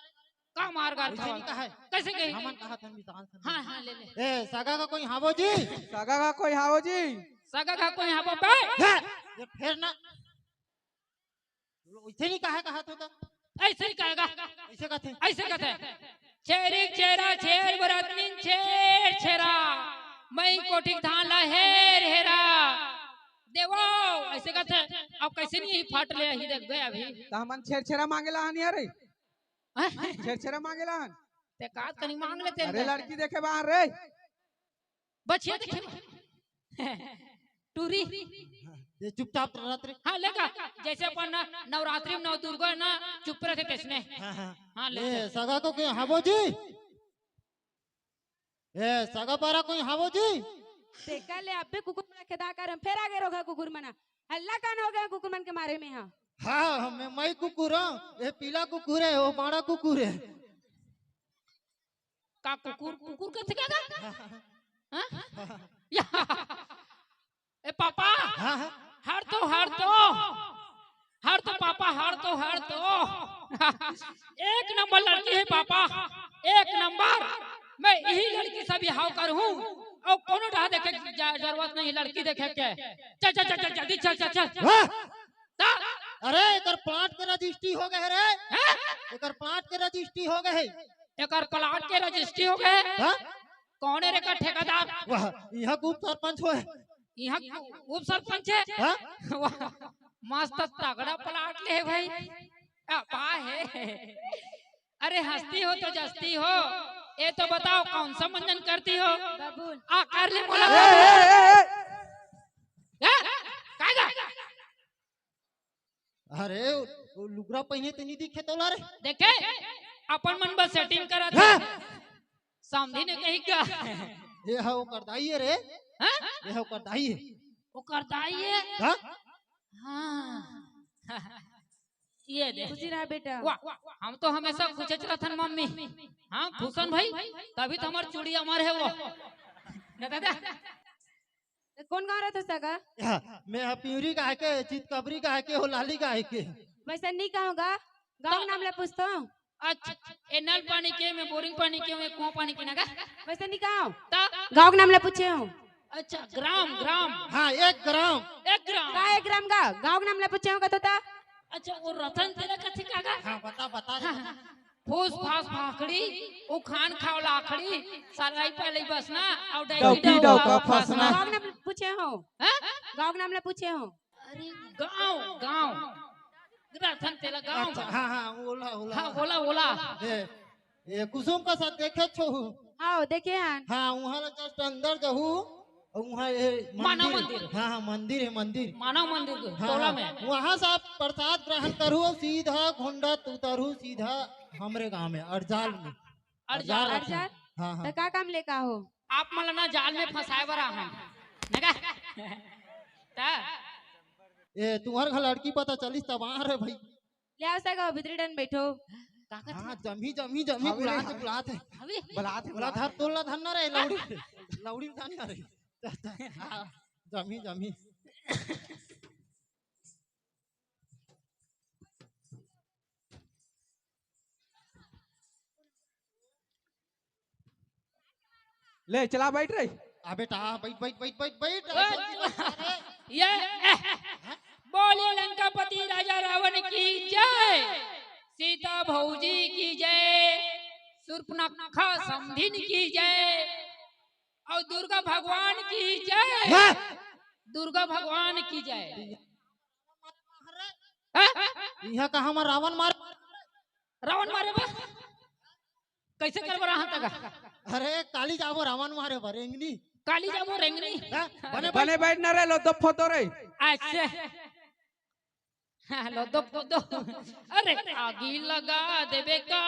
का मार गाड़ी वैसे खवा? नहीं कहा है। कैसे कही? हमन कहा था मितान से। हाँ, हाँ, ले, ले। ए, सगा का कोई हावो जी? सगा का कोई हावो जी? सगा का कोई हावो बे? हाँ। ये फेर ना। वैसे नहीं कहा, कहा तो का? ऐसे ही कहेगा। ऐसे कहते हैं। ऐसे कहते हैं। छेरी छेरा छेर बरतनीन छेर छेरा, मैं कोठिक धान ला हेर हेरा। देवो, ऐसे कहते हैं। अब कैसे नहीं फट ले ही देख गए अभी। तो हमन छेर छेरा मांगे ला हन यार। हैं? छेर छेरा मांगे ला हन। ते का कनी मांग लेते हैं। अरे लड़की देखे बाहर रे। बछिया देखे। टूरी। ये चुपचाप रहत रे। हाँ, लेगा। जैसे अपन ना नवरात्रि में नव दुर्गा ना चुप रहते तैसने। हाँ, हाँ। हाँ, ले। ए, सगा को कोई हावो जी? ए, सगा पारा कोई हावो जी? देखा ले, अबे कुकुर मन खेदा कर, हम फेर आगे रोगा कुकुर मना। हल्ला कान हो गया कुकुर मन के मारे में, हाँ। हाँ, मैं, मैं कुकुर हूँ। ये पीला कुकुर है, वो माड़ा कुकुर है। का कुकुर, कुकुर कथे का का? हाँ? या। ए पापा, हाँ, हाँ। हर तो, हर तो, हर तो पापा, हर तो, हर तो। एक नंबर लड़की है पापा, एक नंबर। मैं यही लड़की से बिहाव करूँ। अउ कोनो डहा देखे के जा-, जरूरत नहीं, लड़की देखे के। चल, चल, चल, चल, जल्दी चल, चल, चल। हाँ? ता? अरे, एकर प्लाट के रजिस्ट्री हो गए रे। हैं? एकर प्लाट के रजिस्ट्री हो गए। एकर प्लाट के रजिस्ट्री हो गए? हाँ? कौन है रे का ठेकेदार? वाह, यहाँ के उप सरपंच होए। यहाँ के उप सरपंच है? हाँ? वाह, मस्त तगड़ा प्लाट ले भाई। आ, पा है। अरे हंसती हो तो जस्ती हो, ये तो बताओ कौन सा मंजन करती हो? बबूल। आ कर ले मोला ए, बबूल। ए, ए, ए। ए, काय गा? अरे, वो लुगरा पहिने तो नहीं दिखे तोला रे। देखे, अपन मन बस सेटिंग करत हाँ। हे। समधी ने कही का? ये है ओकर दाई है रे। हाँ? ये है ओकर दाई है। ओकर दाई है? हाँ? हाँ। ये दे। खुशी रहा बेटा। वाह, हम तो हमेशा खुशे रहथन मम्मी। हाँ, खुशन भाई, तभी तो हमार चूड़ी अमर है वो। दादा, दादा। तो कौन गाँव रहत हो सगा? हाँ, मैं हा पिंवरी गाँव के, चितकबरी गाँव के, हो लाली गाँव के। वैसे नहीं कहूँगा, गाँव तो नाम ले पूछता हूँ। अच्छा, ए नल पानी के, मैं बोरिंग पानी के, मैं कुआं पानी के ना गा? वैसे नहीं कहा। ता? गाँव के नाम ले पूछे हूँ। अच्छा, ग्राम, ग्राम। हाँ, एक ग्राम। एक ग्राम। का एक ग्राम का? गाँव के नाम ले पूछे हूँ कथो ता? अच्छा, वो रतन तेरा कथे का गा? हाँ, बता, बता रे, हाँ, बता। हाँ। फूस फास भाखड़ी, उखान खाव लाखड़ी, सराई पहले बसना, और डौकी डौकी डौका डौका फसना। फसना। गाँव के नाम ले पूछे हूँ। हाँ? गाँव के नाम ले पूछे हूँ। अरे गाँव, गाँव। रतन तेला गाँव, अच्छा, गाँव। हाँ, हाँ, ओला, ओला। हाँ, ओला, ओला। ए, ए, कुसुम का साथ देखे छो? हाँ, देखे हन। हाँ, वहाँ ला just अंदर जाहू, और वहाँ ये मानव मंदिर। मंदिर। हाँ, हाँ, मंदिर है, मंदिर। मानव मंदिर के हाँ, टोला हाँ। में। वहाँ से आप प्रसाद ग्रहण करू, सीधा घोंडा उतरू, सीधा हमरे गाँव में, अड़जाल में। अड़जाल। अड़जाल। हाँ, हाँ। तो का काम लेका हो? आप मन ला ना जाल में फंसाए बर आहन। नगा? ता? ए, तुम्हार घर लड़की पता चलिस तब आ रे भाई। ले आओ सगा, भीतरी डन बैठो। का कहत हाँ, हे? जमी, जमी, जमी, हवे बुलात रे, हे, हवे। बुलात हे। हवे? बुलात हे, बुलात बुलात हे। हे, तोला धरना रे, लौड़ी, लौड़ी धरना रे। हाँ, जमी, जमी। ले, चला बैठ रे। आ बेटा, आ, बैठ, बैठ, बैठ, बैठ, बैठ। अरे, अरे, ये, हैं? बोले लंकापति राजा रावण की जय, सीता भौजी की जय, शूर्पणखा समधिन की जय, और दुर्गा भगवान की जय। हैं? दुर्गा भगवान की जय। हैं? इहाँ कहाँ मा रावण मार रावण मारे बा? कैसे करबो राहत का? अरे, काली जाबो रावण मारे बा, रेंगनी। काली जाबो रेंगनी। हाँ, बने बने बैठ। बैठ ना रे, लोदो फोदो रे। अच्छा। हाँ, लोदो फोदो। अरे, आगी लगा देबे का,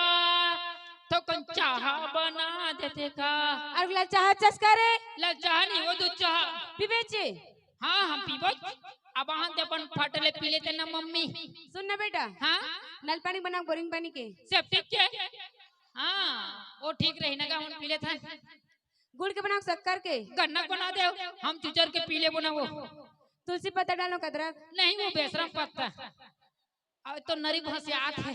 तो कौन चाहा बना देते का? अरे, ललचाहा चस्का रे। ललचाहा नहीं, वो दूध चाहा। पीबे चे। हाँ, हम पीबो। अब अहन ते अपन फट ले पी लेते ना मम्मी। सुन ना बेटा। हाँ? नल पानी बनाओ, बोरिंग पानी के। सेप्टिक के? हाँ, वो ठीक रही ना, हम पी लेते हैं। गुड़ के बनाओ, शक्कर के? गन्ना बना दे, हम चुचर के पी लेबो ना वो। तुलसी पत्ता डालो, अदरक? नहीं, वो बेशरम पत्ता। अब तो नरी भसियात हे,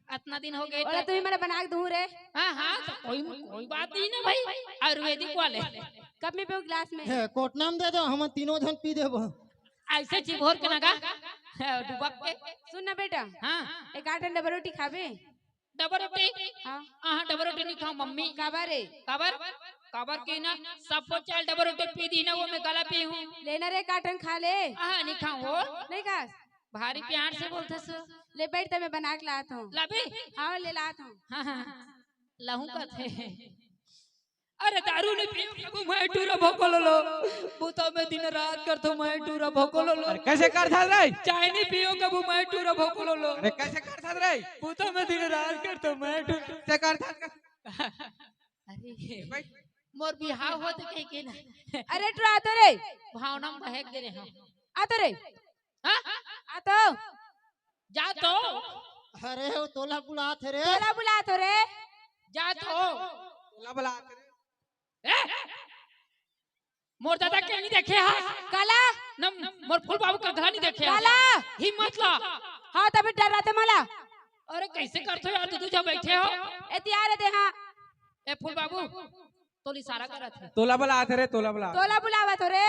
अतना दिन हो गए ओला तो। तुम्ही मला बना के दूं रे। हाँ, हाँ, तो कोई, कोई बात नहीं ना भाई, आयुर्वेदिक वाले। कप में पियो, गिलास में? हे, कोटना में दे दो, हम तीनों जन पी देबो। ऐसे चिघोर के ना गा, डुबक के। सुन ना बेटा, हाँ। एक आठ डबल रोटी खाबे? डबल रोटी? हाँ। हाँ, डबल रोटी नहीं खाओ मम्मी। काबर रे? काबर? काबर के ना, सबको चाल डबल रोटी पी दी ना, वो मैं गला पी हूँ। लेना रे, एक आठ खा ले। हाँ, नहीं खाऊँ वो। नहीं खा? भारी प्यार से बोलथस। ले बैठ, त मैं बना के लात हूँ। लाबे? हाँ, ले लात हूँ। हाँ, हाँ, हाँ। लहू कथे। अरे दारू नहीं पीओ कभू मैं टूरा भोको लो लो। बूता में दिन रात करथो मैं टूरा भोको लो लो। अरे कैसे करथस रे? चाय नहीं पीओ कभू मैं टूरा भोको लो लो। अरे कैसे करथस रे? बूता में दिन रात करथो मैं टूरा। कैसे करथस? अरे, ए भाई। मोर बिहाव होत कहि के ना। अरे, टूरा आतो रे। भावना में बहक गे रहे हो। आतो रे। हाँ? आतो। जा तो। अरे, वो तोला बुलात हे रे। तोला बुलात हो रे। जा तो। तोला बुलात हे रे। ए? मोर दादा के नहीं देखे हा? काला? नम, मोर फूल बाबू का घर नहीं देखे हा? काला? हिम्मत ला। हाँ, तभी डराते मला। अरे, कैसे करते हो यार, तू, तू जब बैठे हो? ए, तियार दे हाँ। ए, फूल बाबू, तोला इशारा करत हे। तोला बुलावत हे रे, तोला बुला। तोला बुलावत हो रे।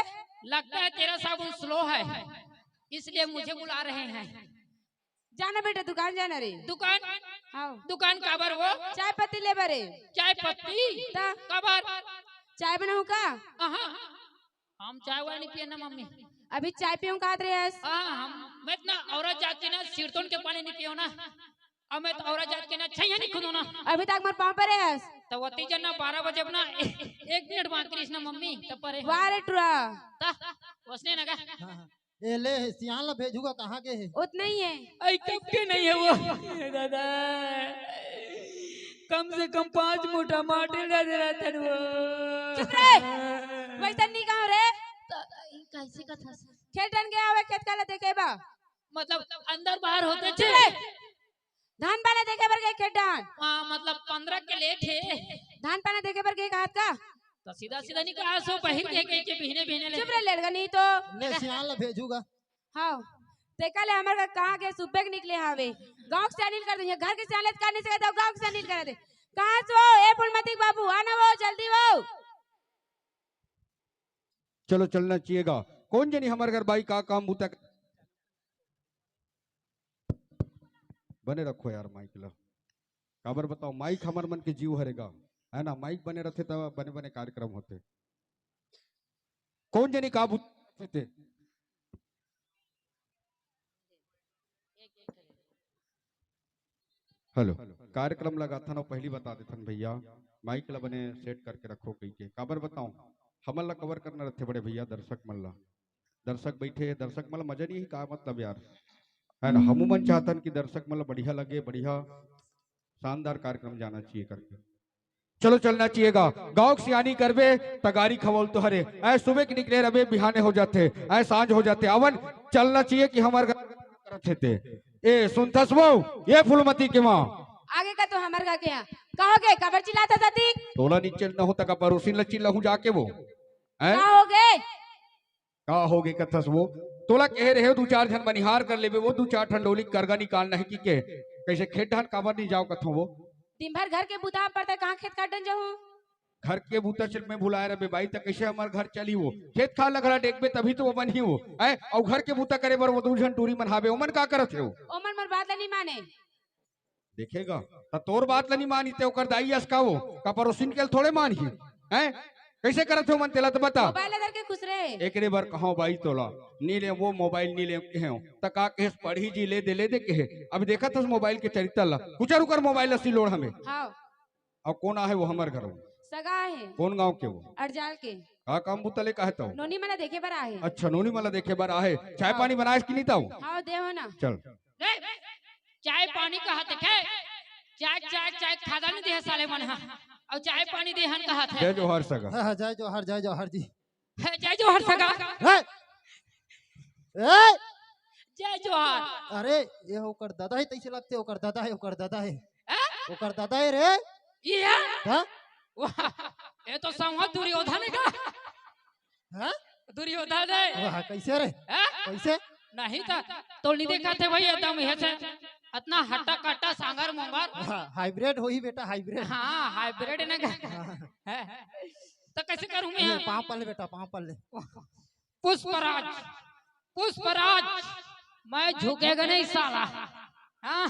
लगता है तेरा साबुन स्लो है, इसलिए मुझे बुला रहे हैं। जाना बेटा, दुकान जाना रे। दुकान? हाँ। दुकान काबर वो? चाय पत्ती ले बरे। चाय पत्ती? ता? काबर? चाय बनाऊं का? अहाँ, हम चाय वाय नहीं पिए ना मम्मी। अभी चाय पीऊं कहत रहे हस। हाँ, हम, मैं इतना औरत जात के ना सिरतोन के पानी नहीं पियो ना। अब मैं तो औरत जात के ना छैया नहीं खुदो ना। अभी तक मोर पाँव परे हस। तो वती जन ना बारह बजे अपना ए-, एक मिनट बाकी रहिस ना मम्मी, तब परे। वाह रे टुरा। ता, वसने ना का? हाँ, हाँ। ए ले, सियान ला भेजूगा, कहाँ के हे? उतना ही है। आई कब के नहीं है वो? ए दादा, कम से कम पाँच मुठा माटी ला दे रहा था वो। चुप रे, वैसा नहीं कहा रे। दादा, ई कैसे कथा से? खेत डहन गया हवे, खेत काला देखे बा। मतलब अंदर बाहर होते चुप रे। धान पाना देखे बर गे खेत डहन। हाँ, मतलब पंद्रह के लेट हे। धान पाना देखे बर गे कहत का? तो सीधा सीधा नहीं कहा सो पहिर के, के, के बिहने बिहने ले। चुप रे लड़का, नहीं तो। ले सियान ला भेजूगा। हाँ, देखा ले हमर घर कहाँ के सुबह के निकले हावे। गाँव के सियान कर दे, घर के सियान का नहीं सकता, गाँव के सियान कर दे। कहाँ से हो? ए फूलमती के बाबू, आना वो, जल्दी वो। चलो चलना चाहिएगा। कौन जनी हमर घर बाई का काम बूता बने रखो यार माइक ला। काबर बताओ, माइक हमर मन के जीव हरे गा, है ना? माइक बने रथे त बने बने कार्यक्रम होथे। कौन जनी का बुत-, हेलो, कार्यक्रम लगाथन अउ पहली बता देथन भैया, माइक ला बने सेट करके रखो कहिके। काबर बताओ, हमन ला कवर करना रथे बड़े भैया, दर्शक मन ला। दर्शक बैठे हे, दर्शक मन ला मजा नहीं ही का मतलब यार, है ना? हमू मन चाहतन कि दर्शक मन ला बढ़िया लगे, बढ़िया शानदार कार्यक्रम जाना चाहिए करके। चलो चलना चाहिएगा। गाँव के सियानी करबे त गारी खवल तो हरे। ऐ सुबह के निकले रबे, बिहाने हो जाथे, ऐ सांझ हो जाथे। आवन चलना चाहिए कि हमर घर करत हे ते। ए सुनथस वो, ये फूलमती के माँ। आगे का तो हमर घर के यहाँ। कहोगे, काबर चिल्लात हस अतिक? तोला नीचे न हो तक परोसिन ल चिल्लाहूँ जाके वो। हैं? का होगे? का होगे कथस वो? तोला कहे रहे दू चार झन बनिहार कर लेबे, वो दू चार ठन डोली करगा निकालना हे कि के? कैसे खेत डहन काबर नहीं जाओ कथो वो? दिन भर घर के बुता म पड़ता, कहाँ खेत काटन जाहूँ? घर के बुता चल में भुलाए रहे बाई, त कैसे हमर घर चली वो? खेत खार लगड़ा देखबे तभी तो वो बनही वो, हैं? अउ घर के बुता करे बर वो दू झन टूरी मन हावे, ओमन का करत हे वो? ओमन मोर बात ला नहीं माने। देखेगा, त तोर बात ला नहीं मानी ते ओकर दाई अस का वो, का परोसिन के ल थोड़े मानही, हैं? कैसे करत हे ओमन तेला त बता। मोबाइल ला धर के खुश रहे। एकरे बर कहो बाई तोला, नी ले वो मोबाइल नी ले कहे हो, त का कहेस पढ़ही जी ले दे, ले दे कहे। अब देखत हस मोबाइल के चरित्र ला, कुचर उकर मोबाइल ला सिलोड़ हमें। हाँ। अउ कौन आहे वो हमर घर में? सगा आहे। कौन गांव के वो? अड़जाल के। का काम बुता ले काहे तव? नोनी मन ला देखे बर आहे। अच्छा, नोनी मन ला देखे बर आहे। चाय हाँ। पानी बनाएस कि नहीं तव? हाँ, दे हो ना। चल। ए, चाय पानी कहा देखे? चाय, चाय, चाय खादा नहीं दे साले मन हा। अउ चाय पानी दे हन कहा थे। जय जोहार सगा। हाँ, हाँ, जय जोहार, जय जोहार जी। हे, जय जोहार सगा। हे! ए! जय जोहार। अरे, ये ओकर दादा हे, तैसे लगथे, ओकर दादा हे, ओकर दादा हे। हैं? ओकर दादा हे रे। ये है? हाँ? वाह, ये तो संवा दुर्योधन हे का? हाँ? दुर्योधन हे। वाह, कैसे रे? हैं? कैसे? नहीं तो, तो नहीं देखा थे भाई, एकदम ये से, इतना हट्टा कट्टा सांगर मोंगर। हाँ, हाइब्रिड होही बेटा, हाइब्रिड। हाँ, हाइब्रिड ने का? हाँ। हैं? तो कैसे करूँ मैं ये यहाँ? पाँव पड़ ले बेटा, पाँव पड़ ले। पुष्पराज, पुष्पराज, मैं झुकेगा नहीं साला। हाँ,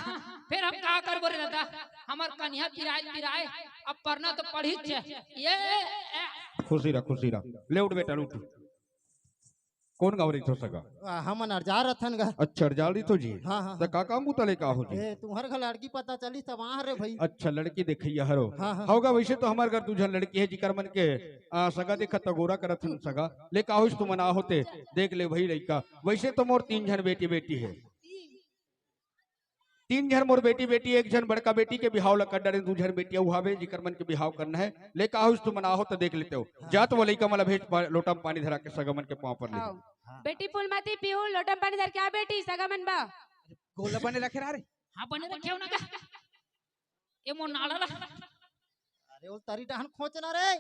फिर हम का करबो रे दादा? हमर कनिहा पिराए पिराए, अब पढ़ना तो पढ़ी छे। ये, ए, खुशी रह, खुशी रह। ले उठ बेटा, उठ। कौन गाँव रहिथो सगा? आ, हमन अड़जाल रथन गा। अच्छा, अड़जाल रहिथो जी। हाँ, हाँ, त हाँ। का काम बुता ले का हो जी? ए, तुम्हर घर लड़की पता चली त वहाँ रे भाई। अच्छा, लड़की देखइया हरो। हाँ, हाँ। होगा, वैसे तो हमर घर दू झन लड़की हे, जिकर मन के, आ, सगा देखत त गोरा करत हन सगा। ले का होइस तुमन आ होते, देख ले भाई लड़का। वैसे तो मोर तीन झन बेटी बेटी हे। तीन झन मोर बेटी बेटी, एक झन बड़का बेटी के बिहाव ला कर डारे, दू झन बेटी अउ हावे, जिकर मन के बिहाव करना हे। ले का होइस तुमन आ हो त देख लेते हो। हाँ। जा तो वो लइका मन ला भेज पा-, लोटा में पानी धरा के सगा मन के पाँव पर ले। आओ। हाँ। बेटी फूलमती पीहू लोटा में पानी धर के आ बेटी, सगा मन बा। गोला बने रखे रहा रे। हाँ, बने रखे हो ना का? ये मोर नाला ला। अरे, वो तरी डहन खोंच ना रे।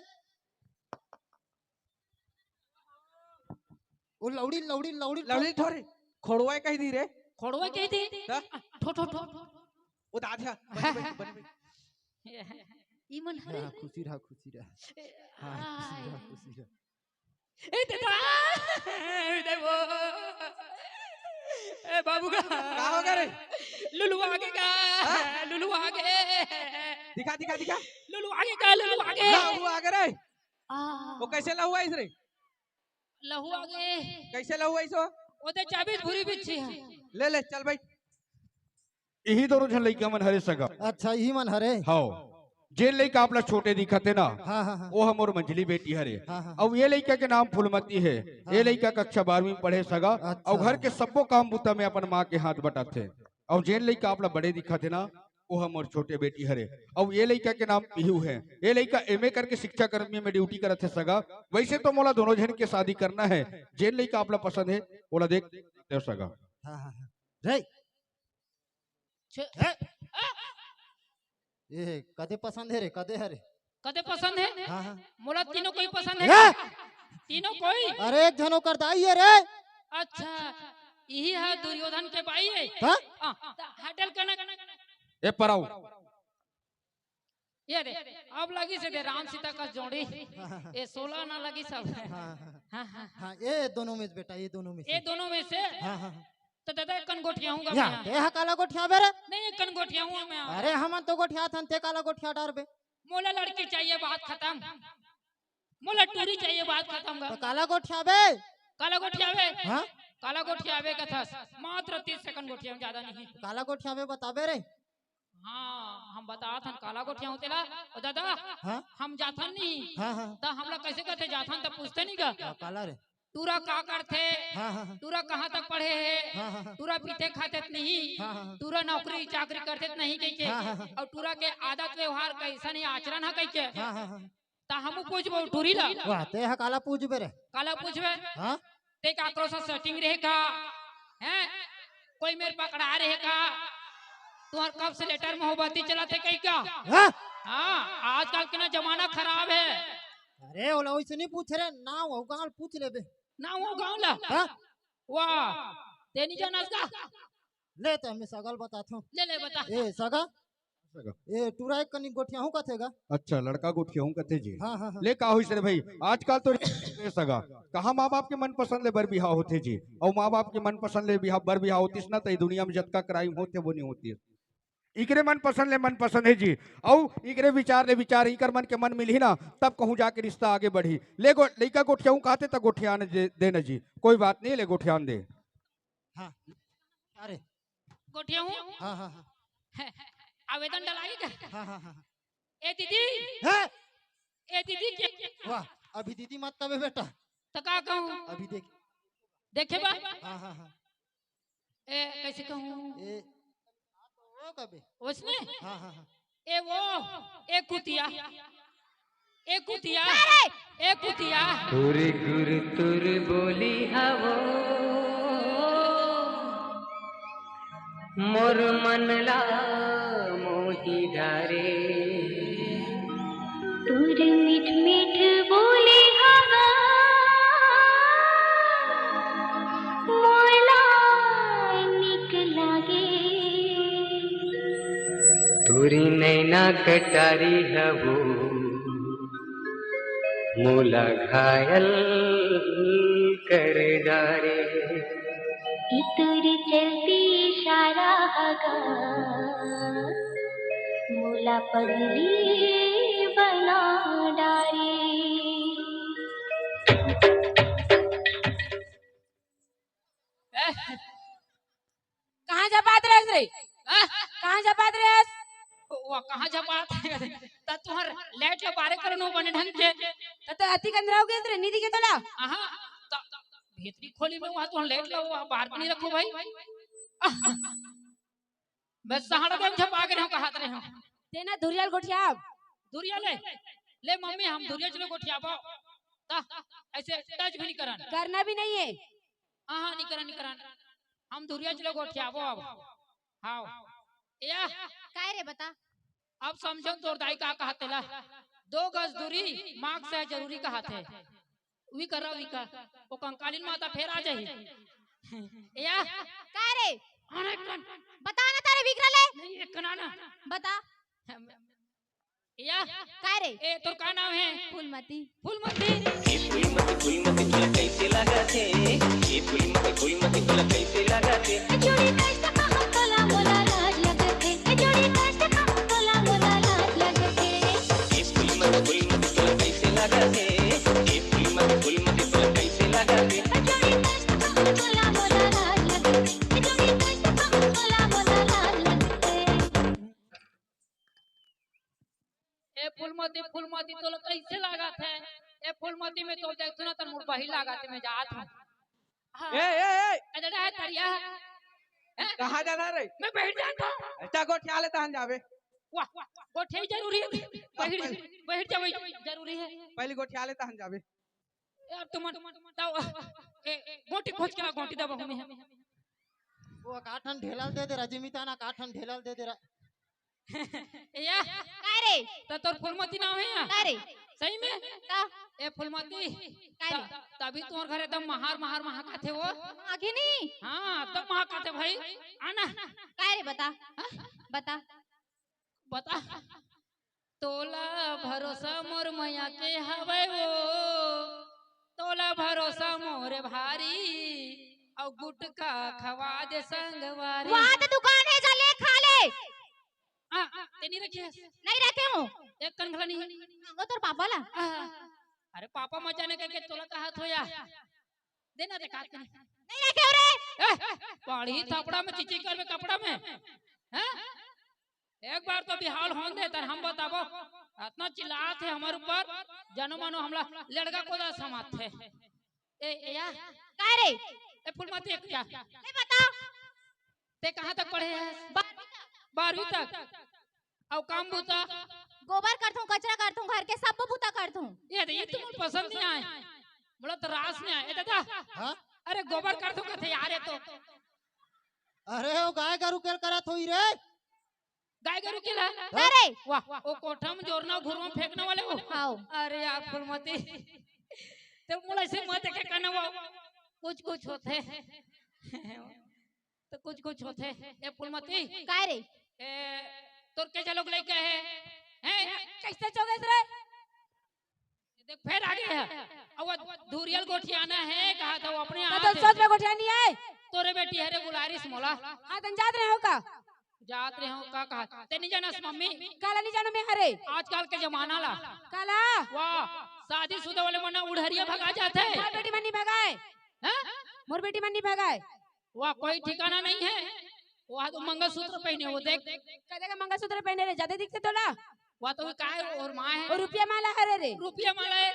वो लौड़ी, लौड़ी, लौड़ी, लौड़ी ठोरे। खोड़वाए कही दी रे। खोड़वाए कही दी। त? ठो, ठो, ठो। वो दादा। बने, बने, बने, बने। ई मन हरे हाँ, रे। खुशी रहा, खुशी रहा। ए, हाँ, खुशी आय। रहा, खुशी रहा। ए, दे दो। ए, दे वो। ए, बाबू का। का हो गे रे? लुलु आगे का। हाँ? लुलु आगे। दिखा, दिखा, दिखा। लुलु आगे का, लुलु आगे। लहू आगे रे। आ। वो कैसे लहू आइस रे? लहू आगे। कैसे लहू आइस वो? ओते चाबीस भूरी बिच्छी है। ले, ले, चल भाई। इही दोनों झन लइका मन हरे सगा। अच्छा, इही मन हरे। हव। जेन लइका आप ला छोटे दिखत हे ना, हाँ, हाँ, हाँ। वो हमर मंझली बेटी हरे। हाँ, हाँ, हाँ। अउ ये लइका के नाम फूलमती हे। हाँ, ये हाँ। लइका कक्षा बारहवीं में पढ़े सगा। अच्छा। अउ घर के सब्बो काम बुता में अपन माँ के हाथ बटाथे। अउ जेन लइका आप ला बड़े दिखत हे ना, वो हमर छोटे बेटी हरे। अउ ये लइका के नाम पीहू हे। ये लइका एमए करके शिक्षा कर्मी में ड्यूटी करत हे सगा। वैसे तो मोला दोनों झन के शादी करना हे। जेन लइका आप ला पसंद हे, ओला देख सकते हो सगा। हाँ, हाँ, हाँ। रे। छे-, हे। आ! ए, कदे पसंद हे रे, कदे हरे? कदे पसंद हे? हाँ, हाँ। मोला तीनों कोई पसंद हे। हे! तीनों कोई? अरे, एक झन ओकर दाई हे रे। अच्छा, इही हा दुर्योधन के बाई हे। हाँ? हाँ, त हटल कनक। ए, पराऊ। ये दे, अब लगिस हे दे राम सीता का जोड़ी। हाँ, हाँ, हाँ। ए, सोलह आना लगिस अब। हाँ, हाँ, हाँ। हाँ, हाँ, हाँ। हाँ, ये दोनों में से बेटा, ये दोनों में से। ये दोनों में से? हाँ, हाँ, हाँ। त दादा, एक कन गोठियाहूँ गा या, मैं। तेहा काला गोठियाबे रे? नहीं, एक कन गोठियाहूँ मैं। अरे, हमन तो गोठियाथन, ते काला गोठिया डारबे? मोला लड़की चाहिए, बात खतम। मोला टूरी चाहिए, बात खतम गा। त काला गोठियाबे? काला गोठियाबे? हाँ? काला गोठियाबे कथस। मात्र तीस सेकंड गोठियाहूँ, ज्यादा नहीं। काला गोठियाबे बताबे रे? हाँ, हम बताथन काला गोठियाहूँ तेला। ओ दादा, हाँ? हम जाथन नहीं। हाँ, हाँ। त हमला कैसे कहते जाथन त पूछते नहीं गा? हाँ, काला रे? टूरा का करथे? हाँ, हाँ, हाँ। टूरा कहाँ तक पढ़े हे? हाँ, हाँ, हाँ। टूरा पीथे खाथे त नहीं? हाँ, हाँ, हाँ। टूरा नौकरी चाकरी करथे त नहीं कहिके? हाँ, हाँ, हाँ। अउ टूरा के आदत व्यवहार कैसन हे, आचरण हे कहिके? हाँ, हाँ, हाँ। त हमू पूछबो टूरी ला। वाह, तेहा काला पूछबे रे? काला पूछबे? हाँ? ते काकरो से सेटिंग रहे का? हैं? कोई मेर पकड़ा रहे का? तुहर कब से लेटर मोहब्बती चलत हे कहि का? हाँ? हाँ, आजकल के ना जमाना खराब हे। अरे, ओला वैसे नहीं पूछ रे, नाव अउ गाँव ल पूछ लेबे। नाव अउ गाँव ला? हाँ? वाह, ते नहीं जानस का? ले, त हमें सगा ल बताथों। ले, ले, बता। ए, सगा, सगा। ए, टूरा एक कनी गोठियाहूँ कथे गा। अच्छा, लड़का गोठियाहूँ कथे जी। हाँ, हाँ, हाँ। ले, का होइस रे भाई, आजकल तो रे सगा, कहाँ माँ बाप के मनपसंद ले बर बिहाव होथे जी? अउ माँ बाप के मनपसंद ले बिहाव, बर बिहाव होतिस ना, त ए दुनिया में जतका crime होथे, वो नहीं होतिस। इकरे मनपसंद ले मनपसंद हे जी, अउ इकरे विचार ले विचार, इकर मन के मन मिलही ना, तब कहूँ जाके रिश्ता आगे बढ़ही। ले गो-, लइका गोठियाहूँ कहथे त गोठियान दे, दे ना जी, कोई बात नहीं, ले गोठियान दे। हाँ, अरे। गोठियाहूँ? हाँ, हाँ, हाँ। आवेदन डलाही का? हाँ, हाँ, हाँ, हाँ। ए दीदी। हैं? ए दीदी के? वाह, अभी दीदी मत कबे बेटा। त का कहूँ? अभी देख। देखे बा? हाँ, हाँ, हाँ। ए, कैसे कहूँ? ए, ओ कबे? ओसने? हाँ, हाँ, हाँ। ए वो, ए कुतिया। ए कुतिया, ए कुतिया। तुर गुर तुर बोली हवो, मोर मन ला मोही डारे। तुर मीठ मीठ बोली हवो, मोला निक लागे। तुरी नैना कटारी हवो, मोला घायल कर डारे। इतुरी चलती इशारा हगा, मोला पगली बना डारे। ए, कहाँ झपात रहेस रे? हाँ? कहाँ झपात रहेस? वा, कहाँ झपात? त तुहर लाइट ल बारे करो नो बने ढंग के। त, त अति कंदराव गेस रे, नी दिखे तोला? आहा, त, त भीतरी खोली में वहाँ तुहर लाइट ल वहाँ बार के नहीं रखो भाई। मैं सहारा देव झपा के रहूं, कहत रहे हूं। तेना धुरिया ल गोठियाब। धुरिया ले, ले मम्मी, हम धुरिया चलो गोठियाबो। ता, ऐसे टच भी नहीं करन। करना भी नहीं है। हाँ, हाँ, नहीं करन, नहीं करन। हम धुरिया चलो गोठियाबो अब। हाँ। या। काय रे बता? अब समझो तोर दाई का कहत हे ला। दो गज दूरी मास्क से जरूरी कहत हे। वी करा, वी कर। वो कंकालीन माता फेर आ जाही। या। काय रे? अरे कन। बता ना तारे विकरा ले। नहीं, एक कना ना। बता। हम, का रे? ए, तोर का नाम हे? फूलमती। फूलमती। ए फूलमती, फूलमती तोला कैसे लागत हे? ए फूलमती, फूलमती तोला कैसे लागत हे? ए फूलमती, फूलमती तोला कैसे लागत हे? ए फूलमती, फूलमती तोला कैसे लागत हे? ए फूलमती, फूलमती तोला कैसे लागत हे? ए फूलमती में तो देख सुना तर मोर बही लागत हे, मैं जात हूँ। हाँ। ए ए ए ए दादा है तरिया। हैं? कहाँ जाना रे? मैं बैठ जाता हूँ। अच्छा गोठिया ले तहन जाबे। वाह, गोठिया ही जरूरी है। बैठ बैठ जावे जरूरी है। पहले गोठिया ले तहन जाबे। यार तुम ताओ ए, ए, गोटी खोज के ला, गोटी दबा हूँ मैं। वो काठन ढेलल दे दे रजिमिता ना, काठन ढेलल दे दे रा- ए या का रे? तो तोर फूलमती नाम है या? का रे? सही में? का? ए फूलमती, का रे? त- तभी तोर घरे तब महार महार महाकाथे वो। आगे नहीं। हाँ, तब महाकाथे भाई। आना। का रे बता? बता। बता। तोला भरोसा मोर मया के हवय वो, तोला भरोसा मोर भारी, अउ गुटका खवा दे संगवारी। वहाँ तो दुकान है, जा ले खा ले। आ, आ, ते नहीं रखे? नहीं रखे हूँ। एक कन घला नहीं। मांगो तोर पापा ला। आ, अरे पापा मत जाने करके तोला कहा थो या। देना ते काट के। नहीं रखे हो रे। ए, पढ़ी थपड़ा में चिची करबे कपड़ा में। हैं? एक बार तो बिहाल होन दे तर हम बताबो। इतना चिल्लात हे हमर ऊपर, जनो मनो हमला लड़का को दा समात हे। ए, ए या, का रे? ए फूलमती एक जा। नहीं बता। ते कहाँ तक पढ़े है? बारहवीं तक। बारहवीं तक। अउ काम बूता? गोबर करथूं, कचरा करथूं, घर के सब बूता करथूं। ये दे, ये तो मोर पसंद नहीं आए। बोला तो रास नहीं आए। ए दादा, हाँ? अरे गोबर करथूं कथे यार ये तो। अरे वो गाय गरु के ल करत होई रे। गाय गरु के ला। अरे वाह, वो कोठा में जोरना, घुरवा फेंकने वाले वो। हाओ। अरे यार फूलमती, तो मोला ऐसे मत के कहना वो। कुछ कुछ होथे। तो कुछ कुछ होथे। ए फूलमती, का रे? ए, तोर के लोग लइका हे? हैं? कैसे चौगेस रे? देख फेर आगे हे। अब वो धुरियल गोठियाना हे, कहा था वो अपने तो आप तो हे। सोच में गोठिया नहीं है। तोरे बेटी हरे बुलारिस मोला। हाँ, तन जात रहे हो का? जात रहे हो का कहा? ते नहीं जानस मम्मी? काला नहीं जानो मैं हरे। आजकल के जमाना ला। काला। वाह, शादीशुदा वाले मन उड़हरिया भगा जाथे। मोर बेटी मन नहीं भगाए। हैं? मोर बेटी मन नहीं भगाए। वाह, कोई ठिकाना नहीं है। वह तो मंगलसूत्र पहने हो, देख। कदे का मंगलसूत्र पहने रे, ज्यादा दिखते तोला। वह तो काय और माँ है। और रुपया माला हरे रे। रुपया माला है।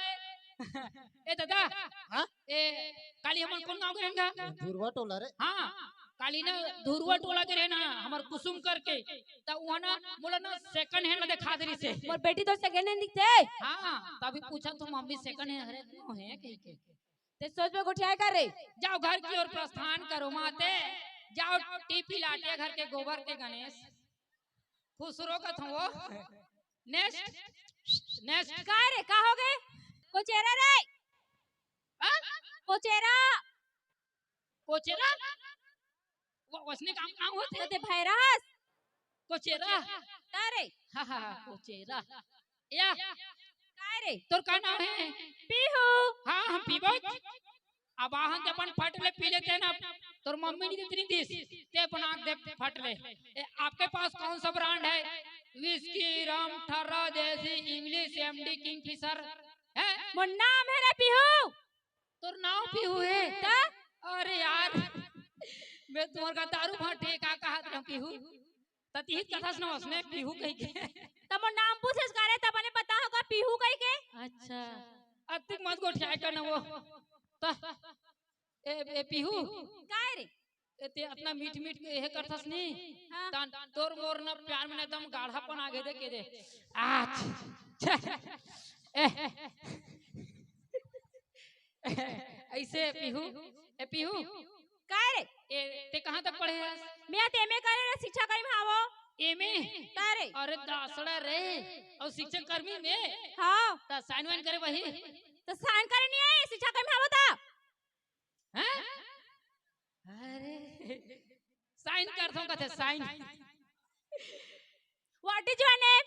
ए दादा। हाँ? ए, काली हमन कौन गाँव के रहेन गा? धुरवा टोला रे। हाँ, काली ना धुरवा टोला के रहेन, हमर कुसुम करके। त वहाँ ना, मोला ना second hand दिखा दे रही से। मोर बेटी तो second hand दिखते। हाँ, तभी पूछा तो मम्मी second hand हरे कौन है कहीं के। ते सोच में गोठिया का रे। जाओ घर की ओर प्रस्थान करो माते। जाओ टीपी लाटिया घर के गोबर के गणेश। खुसरो का थो। Next, next। का रे, का हो गए? कोचेरा रे। हाँ? कोचेरा। कोचेरा? वो उसने काम काम होते। ते भैरस। कोचेरा। का रे? हाँ हाँ हाँ, कोचेरा। या, का रे? तोर का नाम है? पीहू। हाँ, हम पीबो। अब आहन ते अपन फट ले पी लेते ना। तोर मम्मी नहीं इतनी दिस। ते अपन आँख दे फट ले। ए, आपके पास कौन सा brand है? Whisky, rum, ठर्रा, देसी, English, M D, Kingfisher। हैं? मोर नाम है रे पीहू। तोर नाम पीहू है? का? अरे यार, मैं तुम्हार का दारू भाटे का कहा था पीहू। ततिहित कथस न उसने पीहू कही के। त मोर नाम पूछेस का रे, तब ने पता होगा पीहू कही के। अच्छा। अतिक मत गोठियाए कर न वो। त ए, ए पीहू। का रे? ए ते इतना मीठ मीठ के यह करथस नहीं। हाँ। तान तोर मोर न प्यार में न एकदम गाढ़ापन आ गए दे के दे। आज। छे। ए। ऐसे पीहू। ए पीहू। का रे? ए, ते कहाँ तक पढ़े हस? मैं तो एमए करे रे, शिक्षा कर्मी हावो। एमए? का रे? अरे दासड़ा रे। और शिक्षक कर्मी में? हाँ। त sign वाइन करे वही? त sign करे नहीं आए, शिक्षा कर्मी हावो त। हैं? अरे। Sign कर दो कथे sign। What is your name?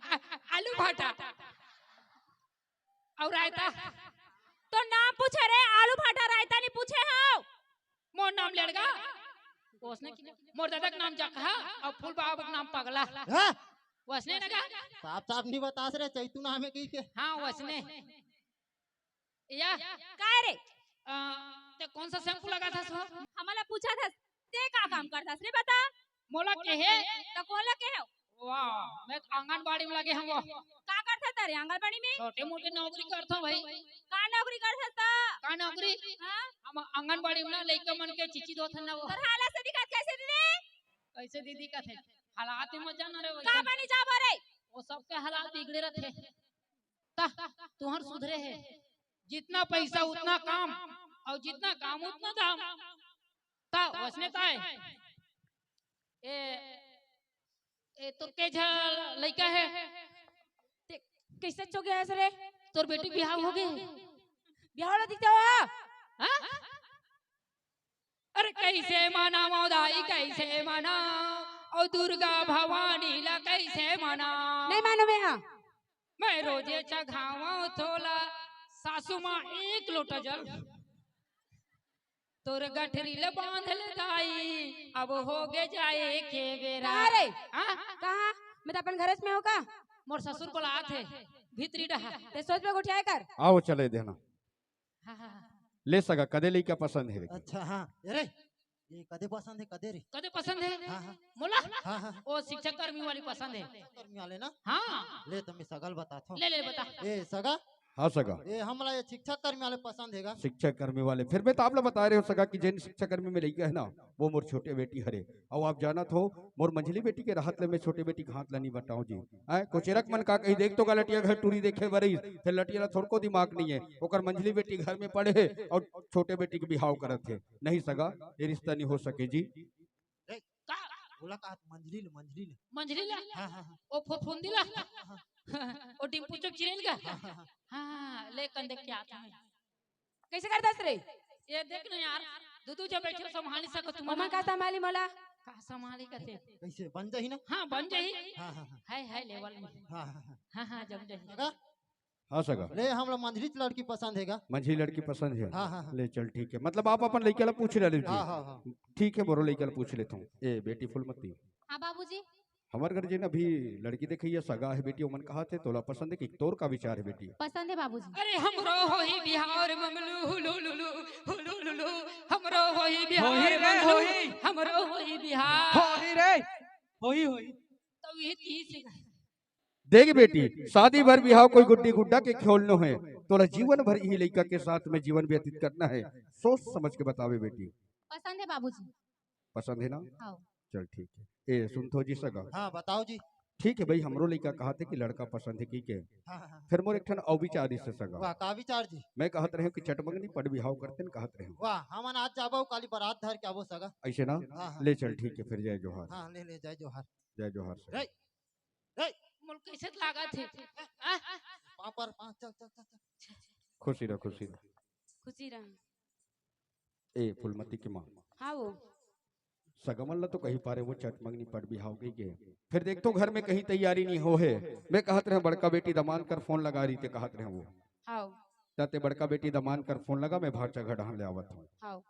आ- आलू भाटा। अउ रायता। तो नाम पूछे रे, आलू भाटा रायता नहीं पूछे हो। मोर नाम लेड़गा। ओसने कि मोर दादा के नाम जकहा अउ फूल बाबा के नाम पगला। हाँ? ओसने ना गा? साफ साफ नहीं बतास रे, चैतू नाम है कही के। हाँ, ओसने। या। काय रे? आ, ते कौन सा शैम्पू लगाथस हो? हमला पूछथस, ते का काम करथस रे, बता? मोला केहे? त कोला केहे? वाह, मैं तो आंगनबाड़ी में लगे हूँ। का करथस त रे आंगनबाड़ी में? छोटे मोटे नौकरी करथो भाई। का नौकरी करथस त? का नौकरी? हाँ? हम आंगनबाड़ी में ना लइका मन के चिची धोथन ना वो। तोर हालत से दिखत कैसे दीदी? कैसे दीदी कथे? हालात में मत जाना रे का वैसे। बनी जाबो रे? वो सबके हालात बिगड़े रहथे। ता, तुहर सुधरे हे। जितना पैसा उतना काम, अउ जितना काम उतना दाम। ता, वसने ताय। ए, ए, तोर के झा लइका हे? ते, कैसे चो गया है रे? तोर बेटी बिहाव हो गए? बिहाव ला दिखते हो? हाँ? अरे कैसे मनावो दाई, कैसे मनावो? ओ दुर्गा भवानी ला कैसे मनावो? नहीं मानो मैं, हाँ। मैं रोजे चघावो तोला, सासू माँ एक लोटा जल। तोर गठरी ले बांध ले दाई, अब हो गे जाए के बेरा। कहाँ रे? हाँ? कहाँ? मैं तो अपन घरच में हूँ का? मोर ससुर बोलाथे, भीतरी डहा। ते सोच पे गोठियाए कर। आओ चले देना। हाँ, हाँ, हाँ। ले सगा, कदे लइका पसंद हे? अच्छा, हाँ। अरे, ये कदे पसंद हे, कदे रे? कदे पसंद हे? हाँ, हाँ। मोला? हाँ, हाँ। ओ शिक्षा कर्मी वाली पसंद हे। शिक्षा कर्मी वाले ना? हाँ। ले, तो मैं सगा ल बताथो। ले, ले, बता। ए, सगा? हाँ, सगा। ए, हमला ये शिक्षा कर्मी वाले पसंद हे गा। शिक्षा कर्मी वाले। फिर मैं तो आप ला बता रहे हो, सगा, कि जेन शिक्षा कर्मी में लइका हे ना, वो मोर छोटे बेटी हरे। अउ आप जानत हो, मोर मंझली बेटी के रहत ले मैं छोटे बेटी के हाथ ला नहीं बटाऊं जी। आय, कोचेरक मन का कही, देख तो गा लटिया घर टूरी देखे बरिस, फिर लटिया ला थोड़को दिमाग नहीं है। ओकर मंझली बेटी घर में पढ़े हे अउ छोटे बेटी के बिहाव करत हे। नहीं सगा, ये रिश्ता नहीं हो सके जी। ए, का? बोला का मंझली ले, मंझली ले। मंझली ला? हाँ, हाँ, हाँ। ओ फुफुंदी ला? हाँ, हाँ। ओ डिम्पू चौक चिरेल का? हाँ, हाँ, हाँ। हाँ, ले कंदे क्या था? कैसे करथस रे? ये देख ना यार, दू दू जब बैठे संभाली सको तुम ओमन ना। का संभाली मोला? का संभाली कथे? कैसे बन जाही ना? हाँ, बन जाही। हाँ, हाँ, हाँ। है, है लेवल में। हाँ, हाँ, हाँ। हाँ, हाँ, जम जाही। सगा? हाँ, सगा। ले, हमला मंझली लड़की पसंद हे गा। मंझली लड़की पसंद हे? हाँ, हाँ, हाँ। ले, चल, ठीक है। मतलब, आप अपन लइका ला पूछ ले जी। हाँ, हाँ, हाँ। ठीक है, मोरो लइका ला पूछ लेथों। ए, बेटी फूलमती। हाँ, बाबूजी। हमर घर जेन अभी लड़की देखइया सगा हे बेटी, ओमन कहत हे, तोला पसंद हे कि तोर का विचार हे बेटी? पसंद हे बाबूजी। अरे हमरो होही बिहाव रे मंगलू, हुलू लुलू, हुलू लुलू, हमरो होही बिहाव होही रे रे, मंगलू, होही। हमरो होही बिहाव। होही रे, होही, होही। तो ये तीस देख बेटी, शादी भर बिहाव कोई गुड्डी गुड्डा के खेल नो हे, तोला जीवन भर इही लइका के साथ में जीवन व्यतीत करना हे। सोच समझ के बतावे बेटी। पसंद हे बाबूजी। पसंद हे ना? हाँ। चल ठीक हे। ए, सुनथो जी सगा। हाँ, बताओ जी। ठीक हे भाई, हमरो लइका कहत हे कि लड़का पसंद हे कि के। हाँ, हाँ, हाँ। फिर मोर एक ठन अउ विचार आइस हे सगा। वाह, का विचार जी? मैं कहत रहेंव कि चटमंगनी पट बिहाव करतेन कहत रहेंव। वाह, हमन आज जाबो, काली बारात धर के आबो सगा। अइसे ना? हाँ, हाँ। ले चल ठीक हे, फिर जय जोहार। हाँ, ले, ले, जय जोहार। जय जोहार सगा। रे, रे। मोला कइसे लागत हे? हाँ? पाँव पर, पाँव, चल, चल, चल, चल। खुशी रह, खुशी रह। खुशी रह। ए, फूलमती के माँ। हाँ वो। सगा मन ला तो कही पारे वो चटमंगनी पट बिहाव कही के। फिर देख तो घर में कहीं तैयारी नहीं हो हे। मैं कहत रहे बड़का बेटी दमान कर फोन लगा रही ते कहत रहे वो। हाँ। त ते बड़का बेटी दमान कर फोन लगा, मैं भांचा घर डहान ले आवत हूँ। हाँ।